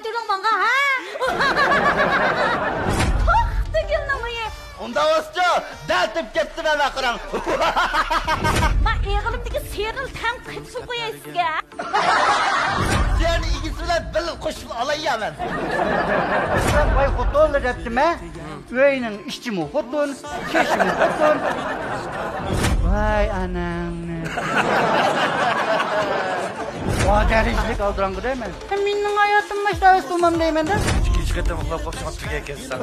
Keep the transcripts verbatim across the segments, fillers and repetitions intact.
تۇرۇڭ ماڭا، ھە؟ توختىگىلنىڭ ئۆيى. ئۇنداق بولسىچۇ، دەل تېپىپ كەپتىمەن، ماقىراڭ. ما ئېغىلىمدىكى سېرىل تەڭ قېتىشىپ قوياي سىزگە. سېرىلنى ئىگىسى بىلەن بىللە قوشۇپ ئالاييا مەن. ۋاي خوتۇنلار دەپتىمە. ئۆينىڭ ئىچىمۇ خوتۇن، چېشىمۇ خوتۇن. ۋاي ئاناڭنى. ئا دەرىجىلىك ئالدىراڭغۇ دەيمەن. مېنىڭ ھاياتىم ماشۇنداق ئۆتسۇن دەيمەن-دە. ئىككىنچى قېتىم ئۇخلاپ قاپسىڭىز تۈگەيكەنسەن.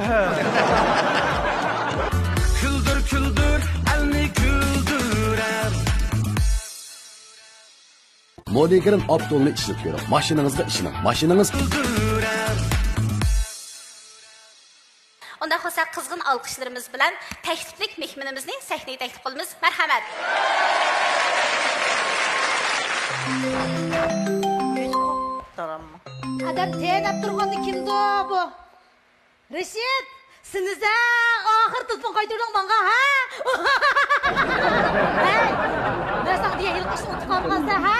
كۈلدۈر، كۈلدۈر، ئەلنى كۈلدۈرەر. مودېگرىن ئاپتولنى ئىشلىتىپ كۆرۈڭ. ماشىنىڭىزغا ئىشىنىڭ. ماشىنىڭىز. ئۇنداق بولسا، قىزغىن ئالقىشلىرىمىز بىلەن تەكلىپلىك مېھمىنىمىزنى سەھنىگە تەكلىپ قىلىمىز. مەرھەمەت! ئادەم تېنەپ تۇرغاندا كىمدۇ بۇ؟ رىشىت، سېنىزە ئاخىر تېلېفون قايتۇردۇڭ ماڭا، ھە؟ ھەي، مەن ساڭا دېگەن ھېلىقى ئىشنى ئۇنتۇپ قالمىغانسەن، ھە؟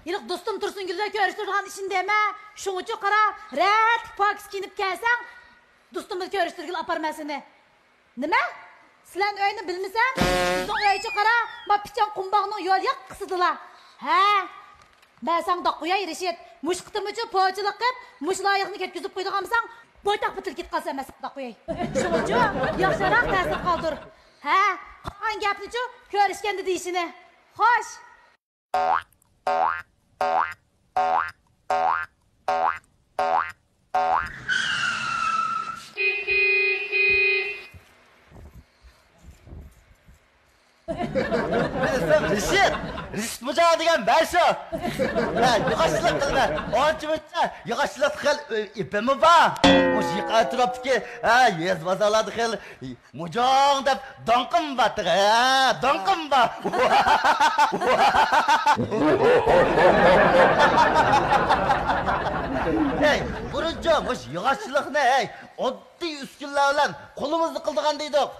ھېلىقى دوستۇم تۇرسۇنگۈل بىلەن كۆرۈشتۈرىدىغان ئىشنى دەيمەن. شۇڭىچۇ قارا، رەتلىك پاكىز كىيىنىپ كەلسەڭ، دوستۇم بىلەن كۆرۈشتۈرگىلى ئاپارىمەن سېنى. نېمە؟ سىلەرنىڭ ئۆينى بىلمىسەم، بىزنىڭ ئۆيچۇ قارا، ما پىچان قۇمباغنىڭ يول ياقىسىدىلا. ھە؟ مەن ساڭا دەپ قوياي، رىشىت. مۇشۇ قېتىممۇچۇ پوچىلىق قىپ، مۇشۇ لايىقنى كەتكۈزۈپ قويىدىغان بولساڭ، بويتاق پۈتۈلۈپ كېتىپ قالىسەن، مەن ساڭا دەپ قوياي. شۇڭىچۇ ياخشىراق تەسىر قالدۇر. ھە؟ قالغان گەپنىچۇ كۆرۈشكەندە دېيىشىنى. خوش. رىشىت! رىشىت مۇجاڭ دېگەن مەن شۇ! ھە، ياغاچچىلىق قىلىمەن. ئانچە-مۇنچە ياغاچچىلىق خېلى ئېپىممۇ بار. مۇشۇ يېقا ئەتراپتىكى، ھە، يېزا بازارلاردا خېلى مۇجاڭ دەپ داڭقىم بار تېخى، ھە، داڭقىم بار. ھەي، بۇرۇنچە مۇشۇ ياغاچچىلىقنى، ھەي، ئوددىي ئۈسكۈنىلەر بىلەن قولىمىزدا قىلىدىغان ئىدۇق.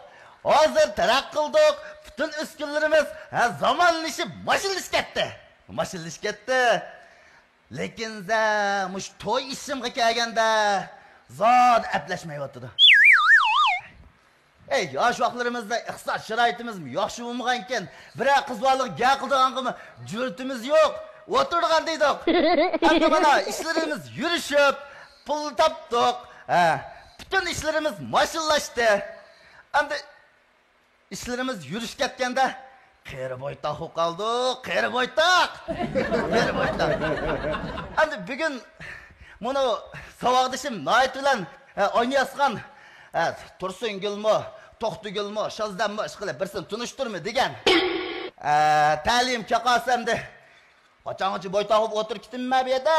ھازىر تەرەققىي قىلدۇق، پۈتۈن ئۈسكۈنىلىرىمىز، ھە، زامانلىشىپ، ماشىنىلىشىپ كەتتى. ماشىنىلىشىپ كەتتى. لېكىن زە مۇشۇ توي ئىشىمغا كەلگەندە، زادى ئەپلەشمەيۋاتىدۇ. ئەي، ياش ۋاقىتلىرىمىزدا ئىقتىساد شارائىتىمىزمۇ ياخشى بولمىغانىكەن، بىرەر قىز بالىغا گە قىلىدىغانغىمۇ جۈرئىتىمىز يوق، ئولتۇرىدىغان دېدۇق. ئەمدى مانا ئىشلىرىمىز يۈرۈشۈپ، پۇل تاپتۇق. ھە، پۈتۈن ئىشلىرىمىز ماشىنىلاشتى. ئەمدى ئىشلىرىمىز يۈرۈشۈپ كەتكەندە، قېرى بويتاق بولۇپ قالدۇق، قېرى بويتاق! قېرى بويتاق! ئەمدى بۈگۈن مۇنۇ ساۋاقدىشىم ناھىيەت بىلەن، ئە، ئاينى ياسىغان، ئە، تۇرسۇنگۈلمۇ، توختىگۈلمۇ، شازدەممۇ ئىشقىلىپ بىرسىنى تونۇشتۇرما دېگەن. ئە، تەلىيىم كەقاسى ئەمدى قاچانغىچە بويتاق بولۇپ ئولتۇرۇپ كېتىمەن بۇ يەردە؟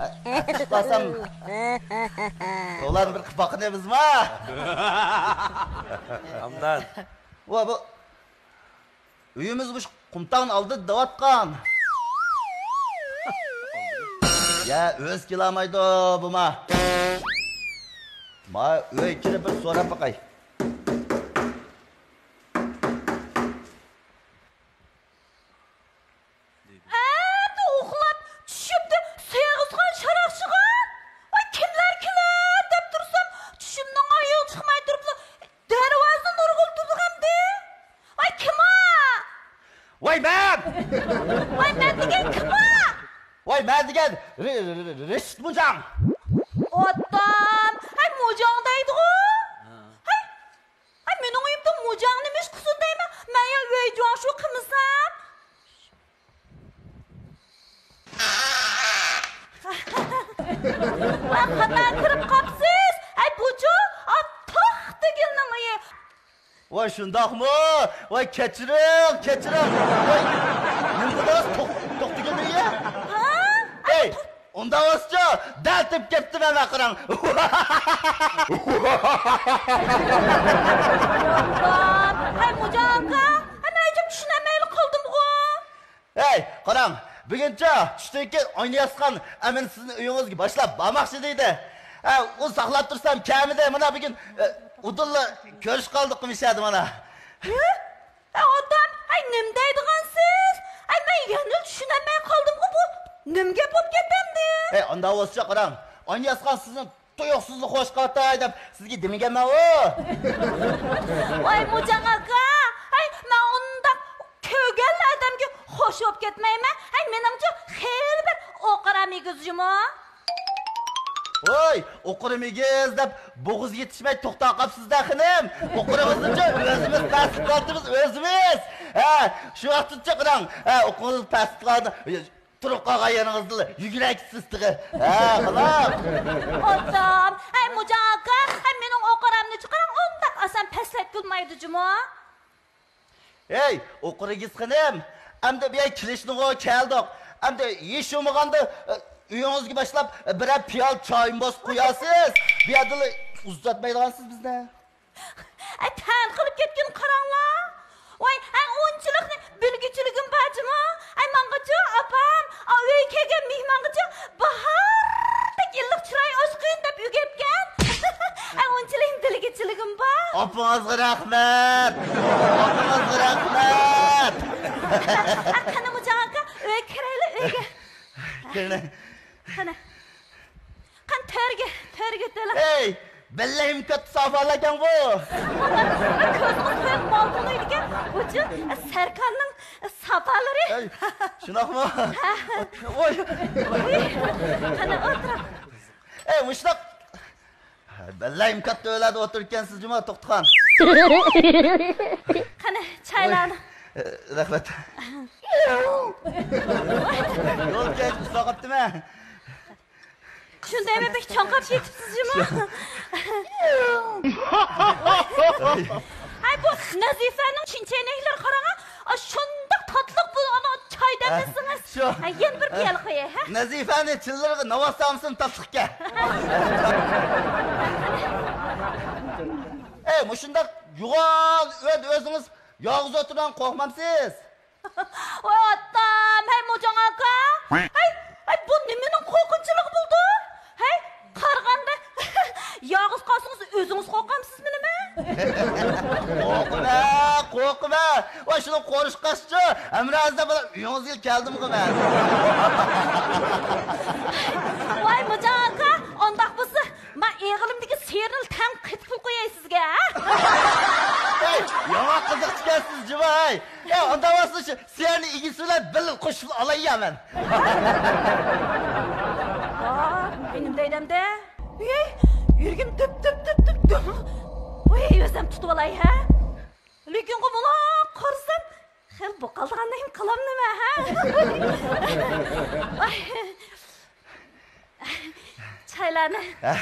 ئە، ئە، چىقىپ قالسام، سولادا بىر قىلىپ باققىنى بىزمۇ. ئامدان. ۋا، بۇ ئۆيىمىز مۇشۇ قۇمتاڭنىڭ ئالدىدا دەۋاتقان. يا، ئۆزى كېلەلمەيدۇ بۇما. ما ئۆيگە كىرىپ بىر سوراپ باقاي. ئەتە ئۇخلاپ چۈشۈمدە سېغىزخان شاراقشىغان. ۋاي، كىملەر كېلەر دەپ تۇرسام، چۈشۈمنىڭ ئايىغى چىقماي تۇرۇپلا دەرۋازىنى نۇرغۇنلىتىدىغانىدى. ۋاي، كىم ئۇ؟ ۋاي، مەن! ۋاي، مەن دېگەن كىم ئۇ؟ ۋاي، مەن دېگەن رى-، رى-، رى-، رىشىت موجاڭ. ئادام، ھەي، موجاڭ دەيدىغۇ. ھەي، ھەي، مېنىڭ ئۆيۈمدە موجاڭ نېمە ئىش قىلسۇن دەيمەن، مەن يا ئۆي جۇاڭشۇ قىلمىسام. ۋاي، قانداق كىرىپ قاپسىز؟ ھەي، بۇچۇ، ئا، توختىگىلنىڭ ئۆيى. ۋاي، شۇنداقمۇ؟ ۋاي، كەچۈرۈڭ، كەچۈرۈڭ. ۋاي، نېمە دېدىڭىز؟ توق-، توختىگىلنىڭ ئۆيى؟ ھا؟ ھەي، ئۇنداق بولسىچۇ، دەل تېپىپ كەپتىمەن، مانا قاراڭ. ھەي، موجاڭ ئاكا، ھەي، مەن ئەجەب چۈشىنەلمەيلا قالدىمغۇ. ھەي، قاراڭ، بۈگۈنچە چۈشتىن كېيىن ئاينى ياسىغان ئەمىن سىزنىڭ ئۆيىڭىزگە باشلاپ بارماقچى دېدى. ھە، ئۇ ساقلاپ تۇرسام كەلمىدى. مانا بۈگۈن، ئە، ئۇدۇللا كۆرۈشۈپ قالدۇق مىشەدە مانا. ھە؟ ئە، ئادام، ئەي، نېمە دەيدىغانسىز؟ ئەي، مەن يەنىلا چۈشىنەلمەي قالدىمغۇ، بۇ نېمە گەپ بولۇپ كەتتى ئەمدى؟ ئەي، ئانداق بولسىچۇ، قاراڭ، ئاينىيازخان سىزنى تۇيۇقسىزلا خوش قىلىۋاتاي دەپ سىزگە دېمىگەنمەنغۇ. ۋاي موجاڭ ئاكا، ھەي، مەن ئۇنداق كۆرگەنلا ئادەمگە خوش بولۇپ كەتمەيمەن. ھەي، مېنىڭچۇ خېلى بىر ئوقۇرام ئېگىز جۇمۇ. ۋوي، ئوقۇرام ئېگىز دەپ بوغۇز يېتىشمەي توختاپ قاپسىز-دە خېنىم. ئوقۇرىڭىزنىچۇ ئۆزىمىز پەسلىتىۋاتىمىز، ئۆزىمىز. ھە، شۇ ۋاقىتتىچۇ قاراڭ. ھە، ئوقۇرىڭىز پەسلىتىۋاتىدۇ. تۇرۇپ قالغان يېرىڭىزدىلا يۈگۈرەكسىز تېخى. ھە، بالام. ئاتام، ھەي موجاڭ ئاكا، ھەي مېنىڭ ئوقۇرامنى چىقىرىڭ، ئۇنداق ئاسان پەسلەتكىلى بولمايدۇ جۇمۇ. ھەي، ئوقۇر ئېگىز خېنىم، ئەمدى بۇ يەرگە كېلىشنىغۇ كەلدۇق. ئەمدى ھېچ بولمىغاندا، ئۆيىڭىزگە باشلاپ بىرەر پىيالە چايمۇ بولسا قۇيارسىز. بۇ يەردىلا ئۇزاتمايدىغانسىز بىزنى. ئەي، تەنتە قىلىپ كەتكىنى قاراڭلار. ۋاي، ئەي، ئۇنچىلىكنى بىلگۈچىلىكىم بار جۇمۇ. ئەي، ماڭغىچۇ ئاپام، ئا، ئۆيگە كەلگەن مېھمانغىچۇ باھاردەك ئىللىق چىراي ئاچقىن دەپ ئۆگەتكەن. ئەي، ئۇنچىلىك بىلگۈچىلىكىم بار. ئاپىڭىزغا رەھمەت. ئاپىڭىزغا رەھمەت. ئەي، قېنى موجاڭ ئاكا، ئۆيگە كىرەيلى، ئۆيگە. كىرىڭ. قېنى. قېنى تۆرگە، تۆرگە ئۆتەيلى. ھەي، بەللەيمۇ كاتتا ساپالاركەنغۇ. كۆزىڭىز قويۇپ مالتىلدايدىكەن. بۇچۇ سەركارنىڭ ساپالىرى. ھەي، شۇنداقمۇ؟ ھە. ۋوي. قېنى ئولتۇرۇڭ. ھەي، مۇشۇنداق بەللەيمۇ كاتتا ئۆيلەردە ئولتۇرىدىكەنسىز جۇمۇ، توختىخان. قېنى، چايلارنى. ۋوي. رەھمەت. يول كەچ، ئۇزاق قاپتىمەن. شۇنداقمۇ بەك چوڭقاپ كېتىپسىز جۇمۇ. ھەي، بۇ نەزىفەنىڭ چىن چەينەكلىرى قاراڭا، ئا، شۇنداق تاتلىق بۇ، ئانا، چاي دەملىسىڭىز. شۇ. ھە، يەنە بىر پىيالە قوياي، ھە؟ نەزىفەنى چىللىرىغا ناۋات سالمىسىمۇ تاتلىقكەن. ئەي، مۇشۇنداق يوغان ئۆيدە ئۆزىڭىز يالغۇز ئولتۇرغان قورقمامسىز؟ ۋاي ئاتام، ھەي موجاڭ ئاكا. ھەي، ھەي، بۇ نېمىنىڭ قورقۇنچىلىقى بولىدۇ؟ ھەي، قارىغاندا يالغۇز قالسىڭىز ئۆزىڭىز قورقامسىزمۇ نېمە؟ قورقىمەن، قورقىمەن. ۋاي شۇنى قورقۇشقاچۇ، ھەمراھىڭىزدا بىلەن ئۆيىڭىزگە كەلدىمغۇ مەن. ۋاي موجاڭ ئاكا، ئانداق بولسا، مەن ئېغىلىمدىكى سېرىنى تەڭ قېتىپ قوياي سىزگە، ھە؟ ھەي، يامان قىزىقچىكەنسىز جۇمۇ، ھەي. ھەي، ئۇنداق بولسا شۇ سېرىنى ئىگىسى بىلەن بىللە قوشۇپ ئالاي يا مەن. ئا، مېنىڭ دەيدەمدە. ھەي، يۈرىكىم دۈپ، دۈپ، دۈپ، دۈپ، دۈپ. ۋاي، ئۆزۈم تۇتۇۋالاي، ھە؟ لېكىنغۇ مۇنداق قارىسام، خېلى بوقالدىغاندەكمۇ قىلامدىمەن، ھە؟ ۋاي. چايلارنى. ھە.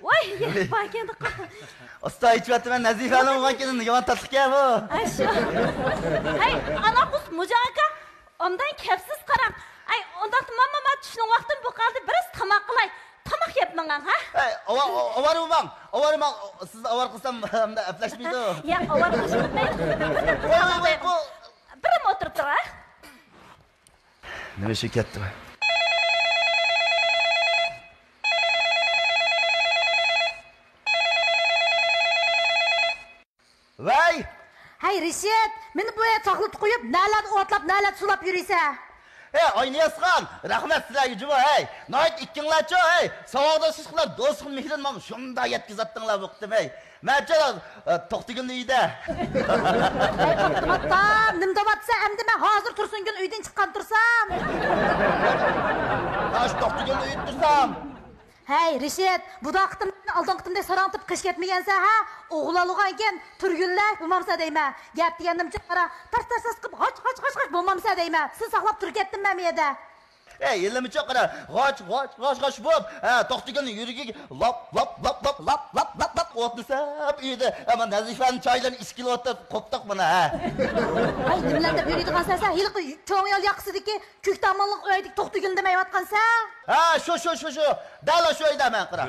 ۋاي، ۋاي. باركەن. ئۇستا ئىچىۋەتتىمەن، نەزىپەنىڭ بولغانكىنى يامان تاتلىقكەن بۇ. ئاشۇ. ھەي، ئانا قىز موجاڭ ئاكا، ئوبدان كەپسىز قاراڭ. ئەي، ئۇنداقتا ماما، ما چۈشنىڭ ۋاقتىمۇ بولۇپ قالدى، بىرەرسى تاماق قىلاي. تاماق يەپ مېڭىڭ، ھە؟ ئەي، ئاۋا-، ئاۋارە بولماڭ، ئاۋارە ماڭ. سىزنى ئاۋارە قىلسام، ئەمدى ئەپلەشمەيدۇ. ياق، ئاۋارە قىلىش كەتمەيدۇ. بىردىن ۋاي، ۋاي، ۋاي، بۇ. بىرلا ئولتۇرۇپ تۇرۇڭ، ھە؟ نېمە ئىشى كەتتى؟ ۋەي! ھەي، رىشىت، مېنى بۇ يەردە ساقلىتىپ قويۇپ، نەلەردە ئوتلاپ، نەلەردە سۇلاپ يۈرىسەن؟ ھەي، ئاينىيازخان، رەھمەت سىلەرگە جۇمۇ، ھەي. ناھايىتى ئىككىڭلارچۇ، ھەي. ساۋاقداشلىق قىلار دوستلۇق مېھرىنى ماڭا شۇنداق يەتكۈزەتتىڭلار بۇ قېتىم، ھەي. مەنچۇ، ئە، توختىگۈلنى ئۆيىدە. ھەي، ئاپتىم ئاتام، نېمە دەۋاتىسەن ئەمدى؟ مەن ھازىر تۇرسۇنگۈلنى ئۆيدىن چىققان تۇرسام. ئاشۇ توختىگۈلنى ئۆيىدە تۇرسام. ھەي، رىشىت، بۇدا قېتىم ئالدىنقى قېتىمدەك ساراڭ تۇرۇپ قېچىپ كەتمىگەنسەن، ھە؟ ئوغۇل ئالغانكەن، تۈرگۈنلەك بولمامسەن دەيمەن. گەپ دېگەندىمچە قارا، تارس-تارس قىلىپ، غاچ-غاچ-غاچ-غاچ بولمامسەن دەيمەن. سېنى ساقلاپ تۇرۇپ كەتتىم مەن بۇ يەردە. ئەي، ھېلىمۇچە قارا، غاچ-غاچ-غاچ-غاچ بولۇپ، ھە، توختىگۈلنىڭ يۈرىكىگە لاپ-لاپ-لاپ-لاپ ئوت دېسەم، ئۆيدە، ئەمما نەزىپەنىڭ چايلىرىنى ئىچكىلى ئولتۇرۇپ قوپتۇق مانا، ھە. ھەي، نېمىلەر دەپ يۈرىدىغانسەن سەن؟ ھېلىقى چوڭ يول ياقىسىدىكى كۆك تامغىلىق ئۆيدىكى توختىگۈلنى دېمەيۋاتقانسەن؟ ھە، شۇ، شۇ، شۇ، شۇ. دەل شۇ ئۆيدە مەن، قارا.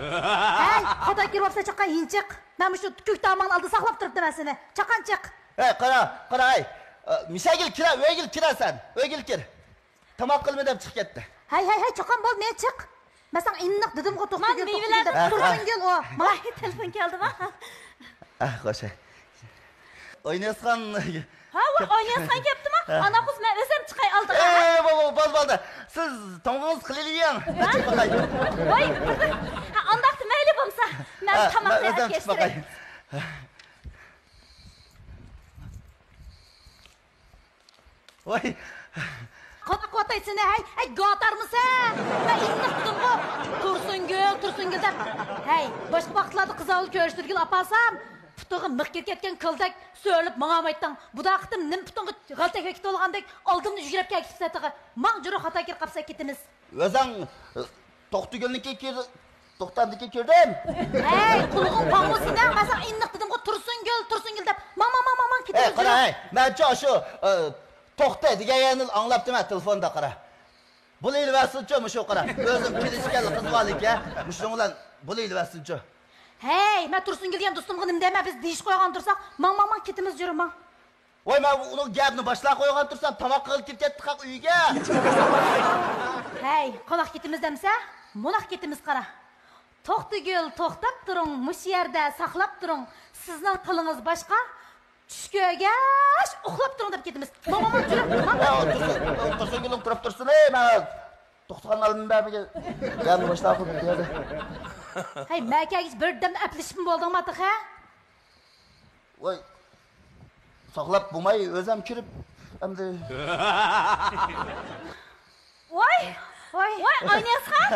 ھەي، خاتا كىرىۋاپسەن، چاققان يىنچىق. مەن مۇشۇ كۆك تامغىلىق ئالدىدا ساقلاپ تۇرۇپتىمەن سېنى. چاققان چىق. ھەي، قارا، قارا، ھەي. ئە، مىشەگىل كىرە، ئۆيگىل كىرە سەن. ئۆيگىل كىر. تاماق قىلما دەپ چىقىپ كەتتى. ھەي، ھەي، ھەي، چاققان بول، مېنى چىق. مەن ساڭا ئېنىق دېدىمغۇ، توختىگۈل، توختىگۈل دەپ. ھە، ھە. تۇرسۇنگۈل ئۇ. ماڭا تېلېفون كەلدىما؟ ئە، خوش، ھەي. ئاينىيازخان. ھە، ۋاي، ئاينىيازخان كەپتىما؟ ھە. ئانا قىز، مەن ئۆزۈم چىقاي ئالدىغا، ھە؟ ئەي، بول، بول، بولدى، بولدى. تېز تامىقىڭىزنى قىلىۋېلىڭ. مەن چىقىپ باقاي. ۋاي، ھە، ئانداقتا مەيلى بولسا، مەن ھە، تاماقنى مەن ئۆزۈم ئەپ چىقىپ باقاي. ۋاي. قانداق قىلىۋاتاي سېنى، ھەي، ھەي، گاتارمۇسەن؟ مەن ئېنىق دېدىمغۇ، تۇرسۇنگۈل، تۇرسۇنگۈل دەپ. ھەي، باشقا ۋاقىتلاردا قىزاۋۇل كۆرۈشتۈرگىلى ئاپارسام، پۇتۇڭغا مىخ كىرىپ كەتكەن كالدەك سۆرىلىپ ماڭالمايتتىڭ. بۇ داقىتىم نېمە پۇتۇڭغا غالتەك بېكىتىۋالغاندەك ئالدىمدا يۈگۈرۈپ كەلگىتىپسەن تېخى. ماڭ جۇرۇ، خاتا كىرىپ قاپسەن، كېتىمىز. ئۆزۈڭ، ئى، توختىگۈلنىڭكى كىر-، توختامدىكى كىردىم. ھەي، قۇلىقىڭ پاڭمىسۇن دە، مەن ساڭا ئېنىق دېدىمغۇ، تۇرسۇنگۈل، تۇرسۇنگۈل دەپ. ماڭ، ماڭ، ماڭ، ماڭ، ماڭ، كېتىمىز. ھەي، قارا، ھەي، مەنچۇ شۇ، ئى، توختا دېگەن يەرنى ئاڭلاپتىمەن تېلېفوندا، قارا. بولۇۋېرىۋەرسۇنچۇ مۇشۇ، قارا. ئۆزۈم كېلىشكەنلا قىز بالىكەن، مۇشۇنىڭ بىلەن بولۇۋېرىۋەرسۇنچۇ. ھەي، مەن تۇرسۇنگۈل دېگەن دوستۇمغا نېمە دەيمەن، بىز دېيىشىپ قويغان تۇرساق، ماڭ، ماڭ، ماڭ، كېتىمىز، جۈرۈ، ماڭ. ۋاي، مەن ئۇنىڭ گەپنى باشلاپ قويغان تۇرسام، تاماق قىلىپ كىرىپ كەتتى قاق ئۆيگە. ھەي، قانداق كېتىمىز دەمسە، مۇنداق كېتىمىز، قارا. توختىگۈل، توختاپ تۇرۇڭ، مۇشۇ يەردە ساقلاپ تۇرۇڭ. سىزنىڭ تىلىڭىز باشقا، چۈش كۆرگەچ ئۇخلاپ تۇرۇڭ دەپ كېتىمىز. ماڭ، ماڭ، ماڭ، جۈرۈڭ، ماڭ. ھە، تۇرسۇن، تۇرسۇنگۈلنىڭ تۇرۇپ تۇرسۇن، مەن توختىغان ئالدىم بەرمىگە. گەپنى باشلاپ قويۇپ كەتتى. ھەي، مەن كەلگۈچە بىردەم ئەپلىشىپمۇ بولدۇڭما تېخى؟ ۋاي، ساقلاپ بولماي ئۆزۈم كىرىپ، ئەمدى. ۋاي، ۋاي، ۋاي، ئاينىيازخان.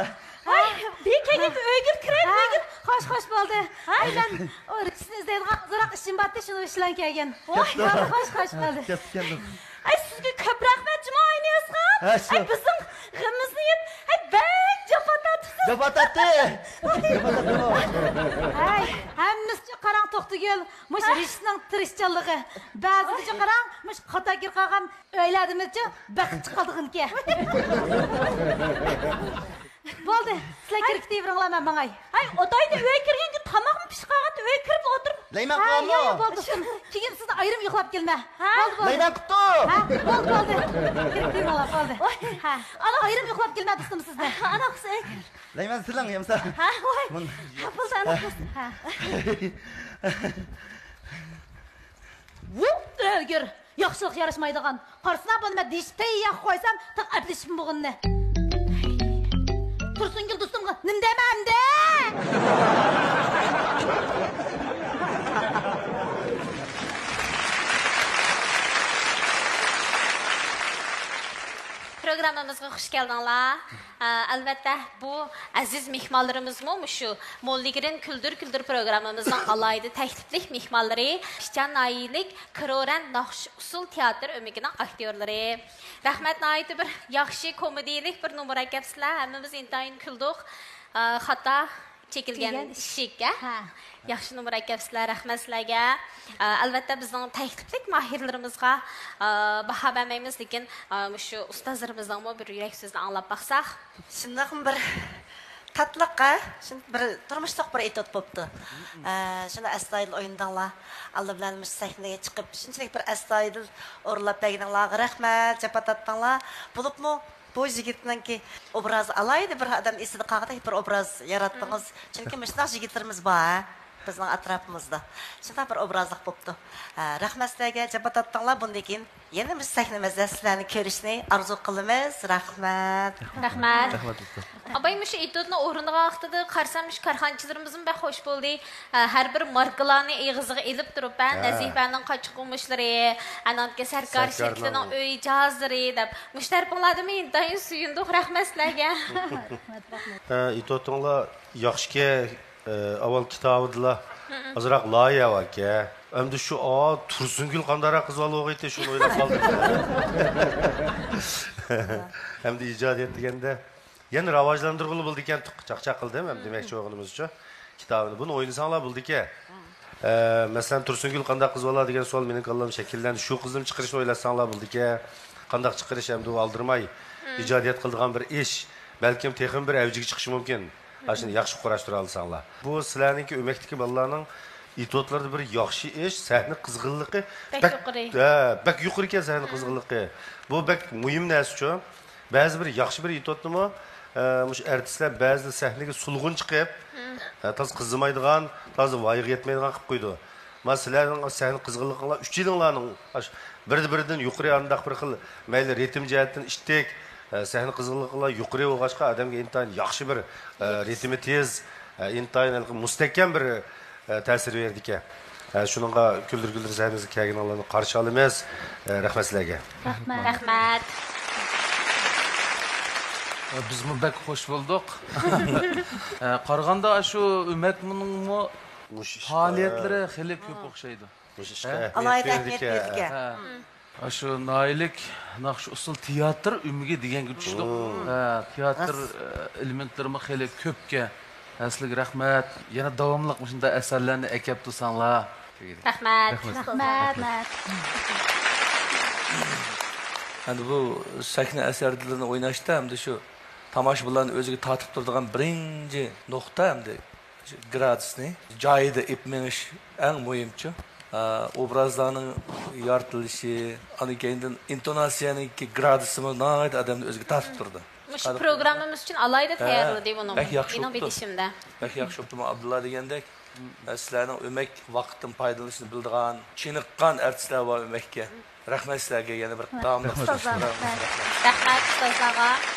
ۋاي، بىر كەلگەن ئۆيگە كىرەي، ھە، ئۆيگە. خوش، خوش بولدى. ھە؟ ئاي، مەن ئۇ رىشتىنى ئىزدەيدىغان ئازراق ئىشىم بارتى، شۇنىڭ ئۈچۈن كەلگەن. ۋاي، خوش، خوش بولدى. كەپتىكەنمىز. ئاي، سىزگە كۆپ رەھمەت جۇمۇ، ئاينىيازخان. ھە، شۇ. ئاي، بىزنىڭ غېمىمىزنى يەپ، ئاي، بەك جاپا تارتىپسىز. جاپا تارتتى. جاپا تارتتىمۇ؟ ھەي، ھەممىسىچە قاراڭ توختىگۈل، مۇشۇ رىشىتنىڭ تىرىشچانلىقى. بەزىدىچە قاراڭ، مۇشۇ خاتا كىرىپ قالغان ئۆيلەردىمىچە بېقىپ چىقىدىغانكەن. بولدى، سىلەر كىرىپ كېتىۋېرىڭلار، مەن ماڭاي. ھەي، ئاتايدى ئۆيگە كىرگەنكى تاماقمۇ پىشقانغانتى، ئۆيگە كىرىپ ئولتۇرۇپ. لەيمەن ھە، قالامدۇ؟ ياق، ياق، بولدى، دوستۇم. كېيىن سىزنى ئايرىم يوقلاپ كېلىمەن. ھە؟ بولدى، بولدى. لەيمەن قىپتۇ. ھە، بولدى، بولدى. كىرىپ كېلىڭلار، بولدى. ھە. ئايرىم يوقلاپ كېلىمەن، دوستۇم، سىزنى. ئانا قىز ئۆيگە كىر. لەيمەن سىلىڭ يەمسە. ھە، ۋاي. ھە، بولدى، ئانا قىز. ھە. ۋۇ، ئۆلگۈر. ياخشىلىق ياراشمايدىغان. قارىسىنا، بۇنى مەن دېيىشىپ تەييار قويسام، تېخى ئەپلىشىپمۇ بولغىنىنى. تۇرسۇنگۈل دوستۇمغا نېمە دەيمەن ئەمدى؟ پروگراممىمىزغا خۇش كەلدىڭلار. ئە، ئەلۋەتتە، بۇ ئەزىز مېھمانلىرىمىزمۇ مۇشۇ موللىگرىن كۈلدۈر كۈلدۈر پروگراممىمىزنىڭ ئالاھىدە تەكلىپلىك مېھمانلىرى، پىچان ناھىيەلىك كرورەن ناخشا ئۇسسۇل تىياتىر ئۆمىكىنىڭ ئاكتيورلىرى. رەھمەت، ناھايىتى بىر ياخشى كومېدىيىلىك بىر نومۇر ئەكەپسىلەر. ھەممىمىز ئىنتايىن كۈلدۇق. ئە، خاتا چېكىلگەن ئىشىك، ھە؟ ھە. ياخشى نومۇر ئەكەپسىلەر، رەھمەت سىلەرگە. ئە، ئەلۋەتتە، بىزنىڭ تەكلىپلىك ماھىرلىرىمىزغا، ئە، باھا بەرمەيمىز، لېكىن، ئە، مۇشۇ ئۇستازلىرىمىزنىڭمۇ بىر يۈرەك سۆزىنى ئاڭلاپ باقساق. شۇنداقمۇ بىر تاتلىق، ھە؟ شۇ بىر تۇرمۇشلۇق بىر ئېتيۇد بوپتۇ. ئە، شۇنى ئەستايىدىل ئوينىدىڭلار. ئالدى بىلەن مۇشۇ سەھنىگە چىقىپ، شۇنچىلىك بىر ئەستايىدىل ئورۇنلاپ بەرگىنىڭلارغا رەھمەت، جاپا تارتتىڭلار. بولۇپمۇ بۇ يىگىتنىڭكى ئوبرازى ئالاھىدە بىر ئادەم ئېسىدە قالغۇدەك بىر ئوبراز ياراتتىڭىز. چۈنكى مۇشۇنداق يىگىتلىرىمىز بار، ھە، بىزنىڭ ئەتراپىمىزدا. شۇنداق بىر ئوبرازلىق بوپتۇ. ھە، رەھمەت سىلەرگە، جاپا تارتتىڭلار. بۇندىن كېيىن يەنە مۇشۇ سەھنىمىزدە سىلەرنى كۆرۈشنى ئارزۇ قىلىمىز. رەھمەت. رەھمەت. رەھمەت، ئۇستا. ئاپاي، مۇشۇ ئېتيۇدنى ئورۇندىغان ۋاقتىدا قارىسام، مۇشۇ كارخانىچىلىرىمىزمۇ بەك خوش بولدى. ھە، ھەر بىر ماركىلارنى ئېغىزىغا ئېلىپ تۇرۇپ، ھە، ھە. نەزىپەنىڭ قاچا-قۇمۇچلىرى، ئانامكى سەركار سەركارنىڭ شېرىكلىرىنىڭ ئۆي جاھازلىرى دەپ، مۇشۇ تەرىپىڭلاردىمۇ ئىنتايىن سۆيۈندۇق. رەھمەت سىلەرگە. ھە، ئېتيۇدۇڭلار ياخشىكەن، ئە، ئاۋۋال كىتابىدىلا ئازراق لايىھە باركەن. ئەمدى شۇ، ئا، تۇرسۇنگۈل قانداقراق قىز بالا بولغىيتى، شۇنى ئويلاپ قالدىم. ئەمدى ئىجادىيەت دېگەندە يەنە راۋاجلاندۇرغىلى بولىدىكەن، چاقچاق قىلدىم ھەم دېمەكچى بولغىنىمىزچۇ، كىتابىنى. بۇنى ئوينىساڭلار بولىدىكەن. ئە، مەسىلەن، تۇرسۇنگۈل قانداق قىز بالا دېگەن سوئال مېنىڭ كاللامدا شەكىللەندى. شۇ قىزنى چىقىرىشنى ئويلاشساڭلار بولىدىكەن. قانداق چىقىرىش ئەمدى ئۇ ئالدىرىماي ئىجادىيەت قىلىدىغان بىر ئىش. بەلكىم تېخىمۇ بىر ئەۋجىگە چىقىشى مۇمكىن. ئاشۇنى ياخشى قۇراشتۇرالىساڭلار. بۇ سىلەرنىڭكى ئۆمەكتىكى بالىلارنىڭ ئېتيۇدلىرىدا بىر ياخشى ئىش، سەھنە قىزغىنلىقى بەك بەك، يۇقىرى. ھە، بەك يۇقىرى ئىكەن سەھنە قىزغىنلىقى. بۇ بەك مۇھىم نەرسىچۇ. بەزى بىر ياخشى بىر ئېتيۇدنىمۇ، ئە، مۇشۇ ئەرتىسلەر بەزىدە سەھنىگە سولغۇن چىقىپ، ئە، تازا قىزىمايدىغان، تازا ۋايىغا يەتمەيدىغان قىلىپ قويىدۇ. مانا سىلەرنىڭ سەھنە قىزغىنلىقىڭلار ئۈچىلىڭلارنىڭ ئاش-، بىردىن-بىردىن يۇقىرى ئانداق بىر خىل مەيلى رىتىم جەھەتتىن ئىتتىك، ئە، سەھنە قىزغىنلىقى يۇقىرى بولغاچقا، ئادەمگە ئىنتايىن ياخشى بىر، ئە، رىتىمى تېز، ئە، ئىنتايىن ھېلىقى مۇستەھكەم بىر، ئە، تەسىر بېرىدىكەن. ئە، شۇنىڭغا كۈلدۈر كۈلدۈر سەھنىمىزگە كەلگىنىڭلارنى قارشى ئالىمىز. ئە، رەھمەت سىلەرگە. رەھمەت. رەھمەت. بىزمۇ بەك خوش بولدۇق. ئە، قارىغاندا شۇ ئۈمەتمۇنىڭمۇ مۇشۇ ئىشقا پائالىيەتلىرى خېلى كۆپ ئوخشايدۇ. مۇشۇ ئىشقا ھە؟ ئەھمىيەت ئالاھىدە ئەھمىيەت بېرىدىكەن. بېرىدىكەن. ھە. ئاشۇ ناھىيىلىك ناخشا ئۇسسۇل تىياتىر ئۆمىكى دېگەنگە چۈشتۇق. ھە، تىياتىر، ئە، ئېلېمېنتلىرىمۇ خېلى كۆپكەن. ھە، سىلەرگە رەھمەت. يەنە داۋاملىق مۇشۇنداق ئەسەرلەرنى ئەكەپ تۇرساڭلار. رەھمەت. رەھمەت. ئەمدى بۇ سەھنە ئەسەرلىرىنى ئويناشتا ئەمدى شۇ تاماشىبىنلارنى ئۆزىگە تارتىپ تۇرىدىغان بىرىنچى نۇقتا ئەمدى گرادۇسنى جايىدا ئېلىپ مېڭىش ئەڭ مۇھىمچۇ. ئا، ئوبرازلارنىڭ يارىتىلىشى، ئاندىن كېيىندىن ئىنتوناتسىيەنىڭكى گرادۇسىمۇ ناھايىتى ئادەمنى ئۆزىگە تارتىپ تۇرىدۇ. مۇشۇ پروگراممىمىز ئۈچۈن ئالاھىدە ھە، تەييارلىدى بۇنى. بەك ياخشى مېنىڭ بوپتۇ. بىلىشىمدە. بەك ياخشى بوپتۇ، ئابدۇللا دېگەندەك. ھە، سىلەرنىڭ ئۆمەك ۋاقىتتىن پايدىلىنىشنى بىلىدىغان، چېنىققان ئارتىسلار بار ئۆمەككە. رەھمەت سىلەرگە، يەنە بىر داۋاملىق رەھمەت. رەھمەت ئۇستازلارغا.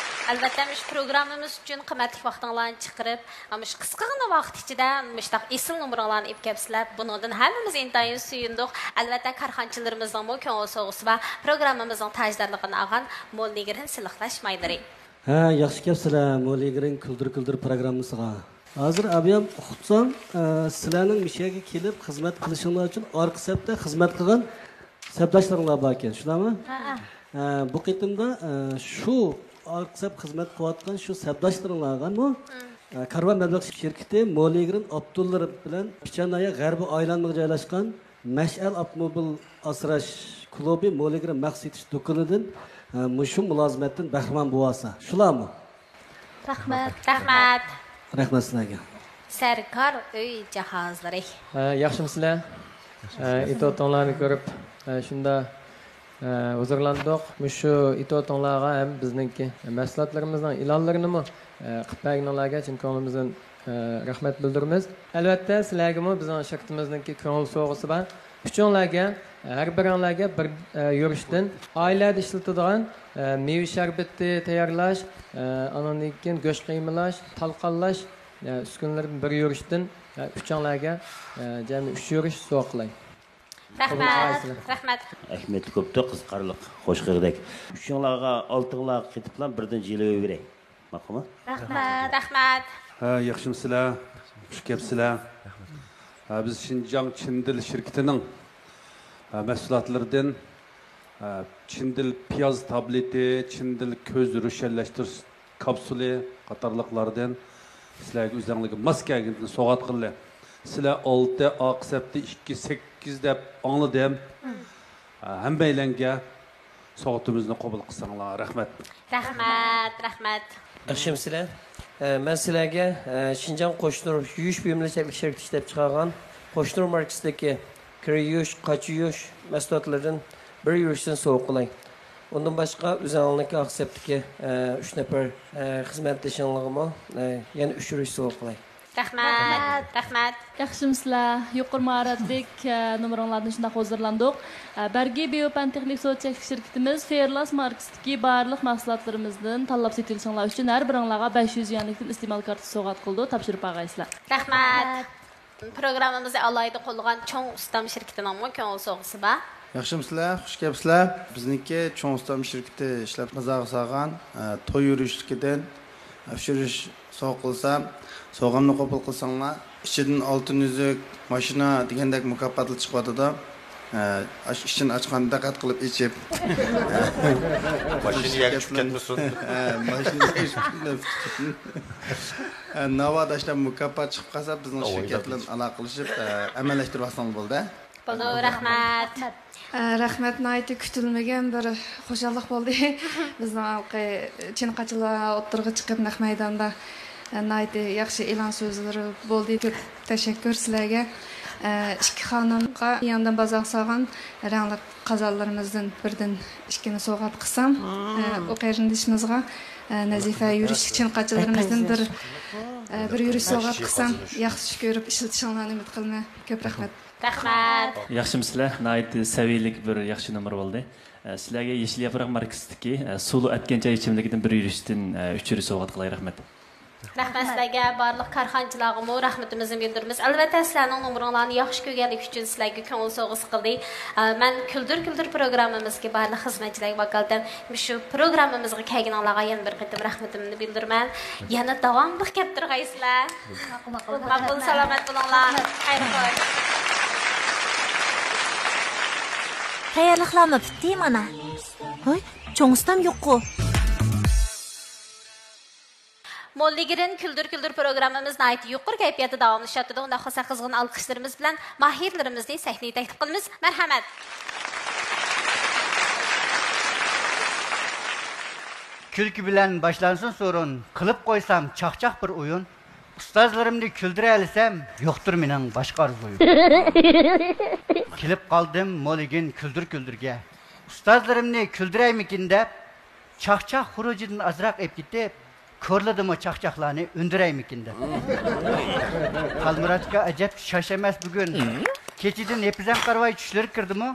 ئەلۋەتتە، مۇشۇ پروگراممىمىز ئۈچۈن قىممەتلىك ۋاقتىڭلارنى چىقىرىپ، مۇشۇ قىسقىغىنا ۋاقىت ئىچىدە مۇشۇنداق ئېسىل نومۇرۇڭلارنى ئېلىپ كەپسىلەر، بۇنىڭدىن ھەممىمىز ئىنتايىن سۆيۈندۇق. ئەلۋەتتە، كارخانىچىلىرىمىزنىڭمۇ كۆڭۈل سوۋغىسى بار، پروگراممىمىزنىڭ تاجدارلىقىنى ئالغان مولنېگرىن سىلىقلاش مايلىرى. ھە، ياخشى كەپسىلەر، مولنېگرىن كۈلدۈر كۈلدۈر پروگراممىسىغا. ھازىر ئابىيام ئۇقۇپسام، ئە، سىلەرنىڭ مۇشۇ يەرگە كېلىپ خىزمەت قىلىشىڭلار ئۈچۈن ئارقا سەپتە خىزمەت قىلغان سەپداشلىرىڭلار باركەن، شۇنداقمۇ؟ ھەئە. ئە، بۇ قېتىمدا، ئە، شۇ ئارقا سەپ خىزمەت قىلىۋاتقان شۇ سەپداشلىرىڭلارغىمۇ، ئە، كارۋان مەبلەغ شىركىتى مولنېگرىن ئاپتوللىرى بىلەن پىچانايا غەربىي ئايلانمىغا جايلاشقان مەشئەل ئاپتوموبىل ئاسراش كۇلۇبى مولنېگرىن مەخسۇس سېتىش دۇكىنىدىن، ئە، مۇشۇ مۇلازىمەتتىن بەھرىمەن بولۇۋالسا. شۇلارمۇ؟ رەھمەت. رەھمەت. رەھمەت سىلەرگە. سەركار ئۆي جاھازلىرى. ھە، ياخشىمۇسىلەر؟ ھە، ئىتوتۇڭلارنى كۆرۈپ، ھە، شۇنداق، ھە، ھۇزۇرلاندۇق. مۇشۇ ئىتوتۇڭلارغا ھەم بىزنىڭكى مەھسۇلاتلىرىمىزنىڭ ئېلانلىرىنىمۇ، ھە، قىلىپ بەرگىنىڭلارغا چىن كۆڭلىمىزدىن، ھە، رەھمەت بىلدۈرىمىز. ئەلۋەتتە، سىلەرگىمۇ بىزنىڭ شىركىتىمىزنىڭكى كۆڭۈل سوۋغىسى بار. ئۈچۈڭلارگە، ھەر بىرىڭلارگە بىر، ئە، يۈرۈشتىن ئائىلىلەردە ئىشلىتىدىغان، ئە، مېۋە شەربىتى تەييارلاش، ئە، ئانىڭدىن كېيىن گۆش قىيمىلاش، تالقانلاش، ئە، ئۈسكۈنىلىرىدىن بىر يۈرۈشتىن، ئە، ئۈچۈڭلارگە، ئە، جەمئىي ئۈچ يۈرۈش سوۋغا قىلاي. رەھمەت. رەھمەت. ئەھمىيەتلىك بوپتۇ، قىزىقارلىق، خوش قىلغۇدەك. ئۈچۈڭلارغا، ئالتىڭلارغا قېتىپلا بىردىن جىلۋە بېرەي. ماقۇلمۇ؟ رەھمەت. رەھمەت. ھە، ياخشىمۇسىلەر؟ خۇش كەپسىلەر. ھە، بىز شىنجاڭ چىن دىل شىركىتىنىڭ، ھە، مەھسۇلاتلىرىدىن، ھە، چىن دىل پىياز تابلېتى، چىن دىل كۆز روشەنلەشتۈرۈش كاپسۇلى قاتارلىقلاردىن سىلەرگە ئۆزۈڭلارغا ماس كەلگىنىنى سوۋغات قىلدى. سىلەر ئالتە، ئارقا سەپتە ئىككى، سەككىز دەپ ئاڭلىدىم. ھە، ھەممەيلەنگە سوۋغىتىمىزنى قوبۇل قىلساڭلار. رەھمەت. رەھمەت، رەھمەت. ياخشىمۇسىلەر؟ ئە، مەن سىلەرگە، ئە، شىنجاڭ قوشنۇر يۇيۇش بۇيۇملىرى چەكلىك شىركىتى ئىشلەپچىقارغان قوشنۇر ماركىسىدىكى كىر يۇيۇش، قاچا يۇيۇش مەھسۇلاتلىرىدىن بىر يۈرۈشتىن سوۋغا قىلاي. ئۇندىن باشقا، ئۆزۈڭلارنىڭكى ئارقا سەپتىكى، ئە، ئۈچ نەپەر، ئە، خىزمەتدىشىڭلارغىمۇ، ئە، يەنە ئۈچ يۈرۈش سوۋغا قىلاي. رەھمەت. رەھمەت. ياخشىمۇسىلەر؟ يۇقىرى ماھارەتلىك، ئە، نومۇرۇڭلاردىن شۇنداق ھۇزۇرلاندۇق. ئە، بەرگى بىيو پەن تېخنىك سودا چەكلىك شىركىتىمىز فېرلاس ماركىسىدىكى بارلىق مەھسۇلاتلىرىمىزدىن تاللاپ سېتىۋېلىشىڭلار ئۈچۈن ھەر بىرىڭلارغا بەش يۈز يۈەنلىكتىن ئىستېمال كارتىسى سوۋغات قىلىدۇ، تاپشۇرۇپ بارغايسىلەر. رەھمەت. پروگراممىمىزنى ئالاھىدە قوللىغان چوڭ ئۇستام شىركىتىنىڭمۇ كۆڭۈل سوۋغىسى بار. ياخشىمۇسىلەر؟ خۇش كەپسىلەر. بىزنىڭكى چوڭ ئۇستام شىركىتى ئىشلەپ بازارغا سالغان، ئە، توي يۈرۈشلۈكىدىن، ئە، ئۈچ يۈرۈش سوۋغا قىلسام، سوۋغامنى قوبۇل قىلساڭلار، ئىچىدىن ئالتۇن ئۈزۈك، ماشىنا دېگەندەك مۇكاپاتلار چىقىۋاتىدۇ. ئە، ئاش-، ئىچىنى ئاچقاندا دىققەت قىلىپ ئېچىپ. ماشىنا يەرگە چۈشۈپ كەتمىسۇن. ئە، ماشىنا يەرگە چۈشۈپ كەتمەسۇن. ئە، ناۋادا ئاشۇنداق مۇكاپات چىقىپ قالسا، بىزنىڭ شىركەت بىلەن ئالاقىلىشىپ، ئە، ئەمەلىيلەشتۈرۈۋالساڭلار بولدى. بولدى، رەھمەت. ئە، رەھمەت، ناھايىتى كۈتۈلمىگەن بىر خۇشاللىق بولدى. بىزنىڭ ھېلىقى چىن قاچىلار ئوتتۇرىغا چىقىپ، نەق مەيداندا، ئە، ناھايىتى ياخشى ئېلان سۆزلىرى بولدى. كۆپ تەشەككۈر سىلەرگە. ئە، ئىككى خانىمغا ياندىن بازار سالغان رەڭلىك قازانلىرىمىزدىن بىردىن ئىككىنى سوۋغات قىلسام، ئە، ئۇ قېرىندىشىمىزغا، ئە، نەزىپە يۈرۈشلۈك چىن قاچىلىرىمىزدىن بىر، ئە، بىر يۈرۈش سوۋغات قىلسام، ياخشى كۆرۈپ ئىشلىتىشىڭلارنى ئۈمىد قىلىمەن. كۆپ رەھمەت. رەھمەت. ياخشىمۇسىلەر؟ ناھايىتى سەۋىيەلىك بىر ياخشى نومۇر بولدى. ئە، سىلەرگە يېشىل ياپراق ماركىسىدىكى، ئە، سۇلۇ ئەتكەن چاي ئىچىملىكىدىن بىر يۈرۈشتىن، ئە، ئۈچ يۈرۈش سوۋغات قىلاي. رەھمەت. رەھمەت سىلەرگە، بارلىق كارخانىچىلارغىمۇ رەھمىتىمىزنى بىلدۈرىمىز. ئەلۋەتتە، سىلەرنىڭ نومۇرۇڭلارنى ياخشى كۆرگەنلىكى ئۈچۈن سىلەرگە كۆڭۈل سوۋغىسى قىلدى. ئە، مەن كۈلدۈر كۈلدۈر پروگراممىمىزدىكى بارلىق خىزمەتچىلەرگە ۋاكالىتەن مۇشۇ پروگراممىمىزغا كەلگىنىڭلارغا يەنە بىر قېتىم رەھمىتىمنى بىلدۈرىمەن. يەنە داۋاملىق كەپ تۇرغايسىلەر. ماقۇل، ماقۇل. ماقۇل، سالامەت بولۇڭلار. خەير خوش. تەييارلىقلارمۇ پۈتتى مانا. ھوي، چوڭ ئۇستام يوققۇ. موللىگرىن كۈلدۈر كۈلدۈر پروگراممىمىز ناھايىتى يۇقىرى كەيپىياتتا داۋاملىشىۋاتىدۇ. ئۇنداق بولسا قىزغىن ئالقىشلىرىمىز بىلەن ماھىرلىرىمىزنى سەھنىگە تەكلىپ قىلىمىز. مەرھەمەت. كۈلكە بىلەن باشلانسۇن سورۇن، قىلىپ قويسام چاقچاق بىر ئويۇن. ئۇستازلىرىمنى كۈلدۈرەلىسەم، يوقتۇر مېنىڭ باشقا ئارزۇيۇم. كېلىپ قالدىم مولىگىن كۈلدۈر كۈلدۈرگە. ئۇستازلىرىمنى كۈلدۈرەيمىكىن دەپ، چاقچاق خۇرۇجىدىن ئازراق ئېلىپ كېتىپ، كورلىدىمۇ چاقچاقلارنى ئۈندۈرەيمىكىن دەپ. تالمۇرات ئاكا ئەجەب شاش ئەمەس بۈگۈن. كېچىدىن ھېپىزەم قارىۋاي چۈشلىرى كىردىمۇ؟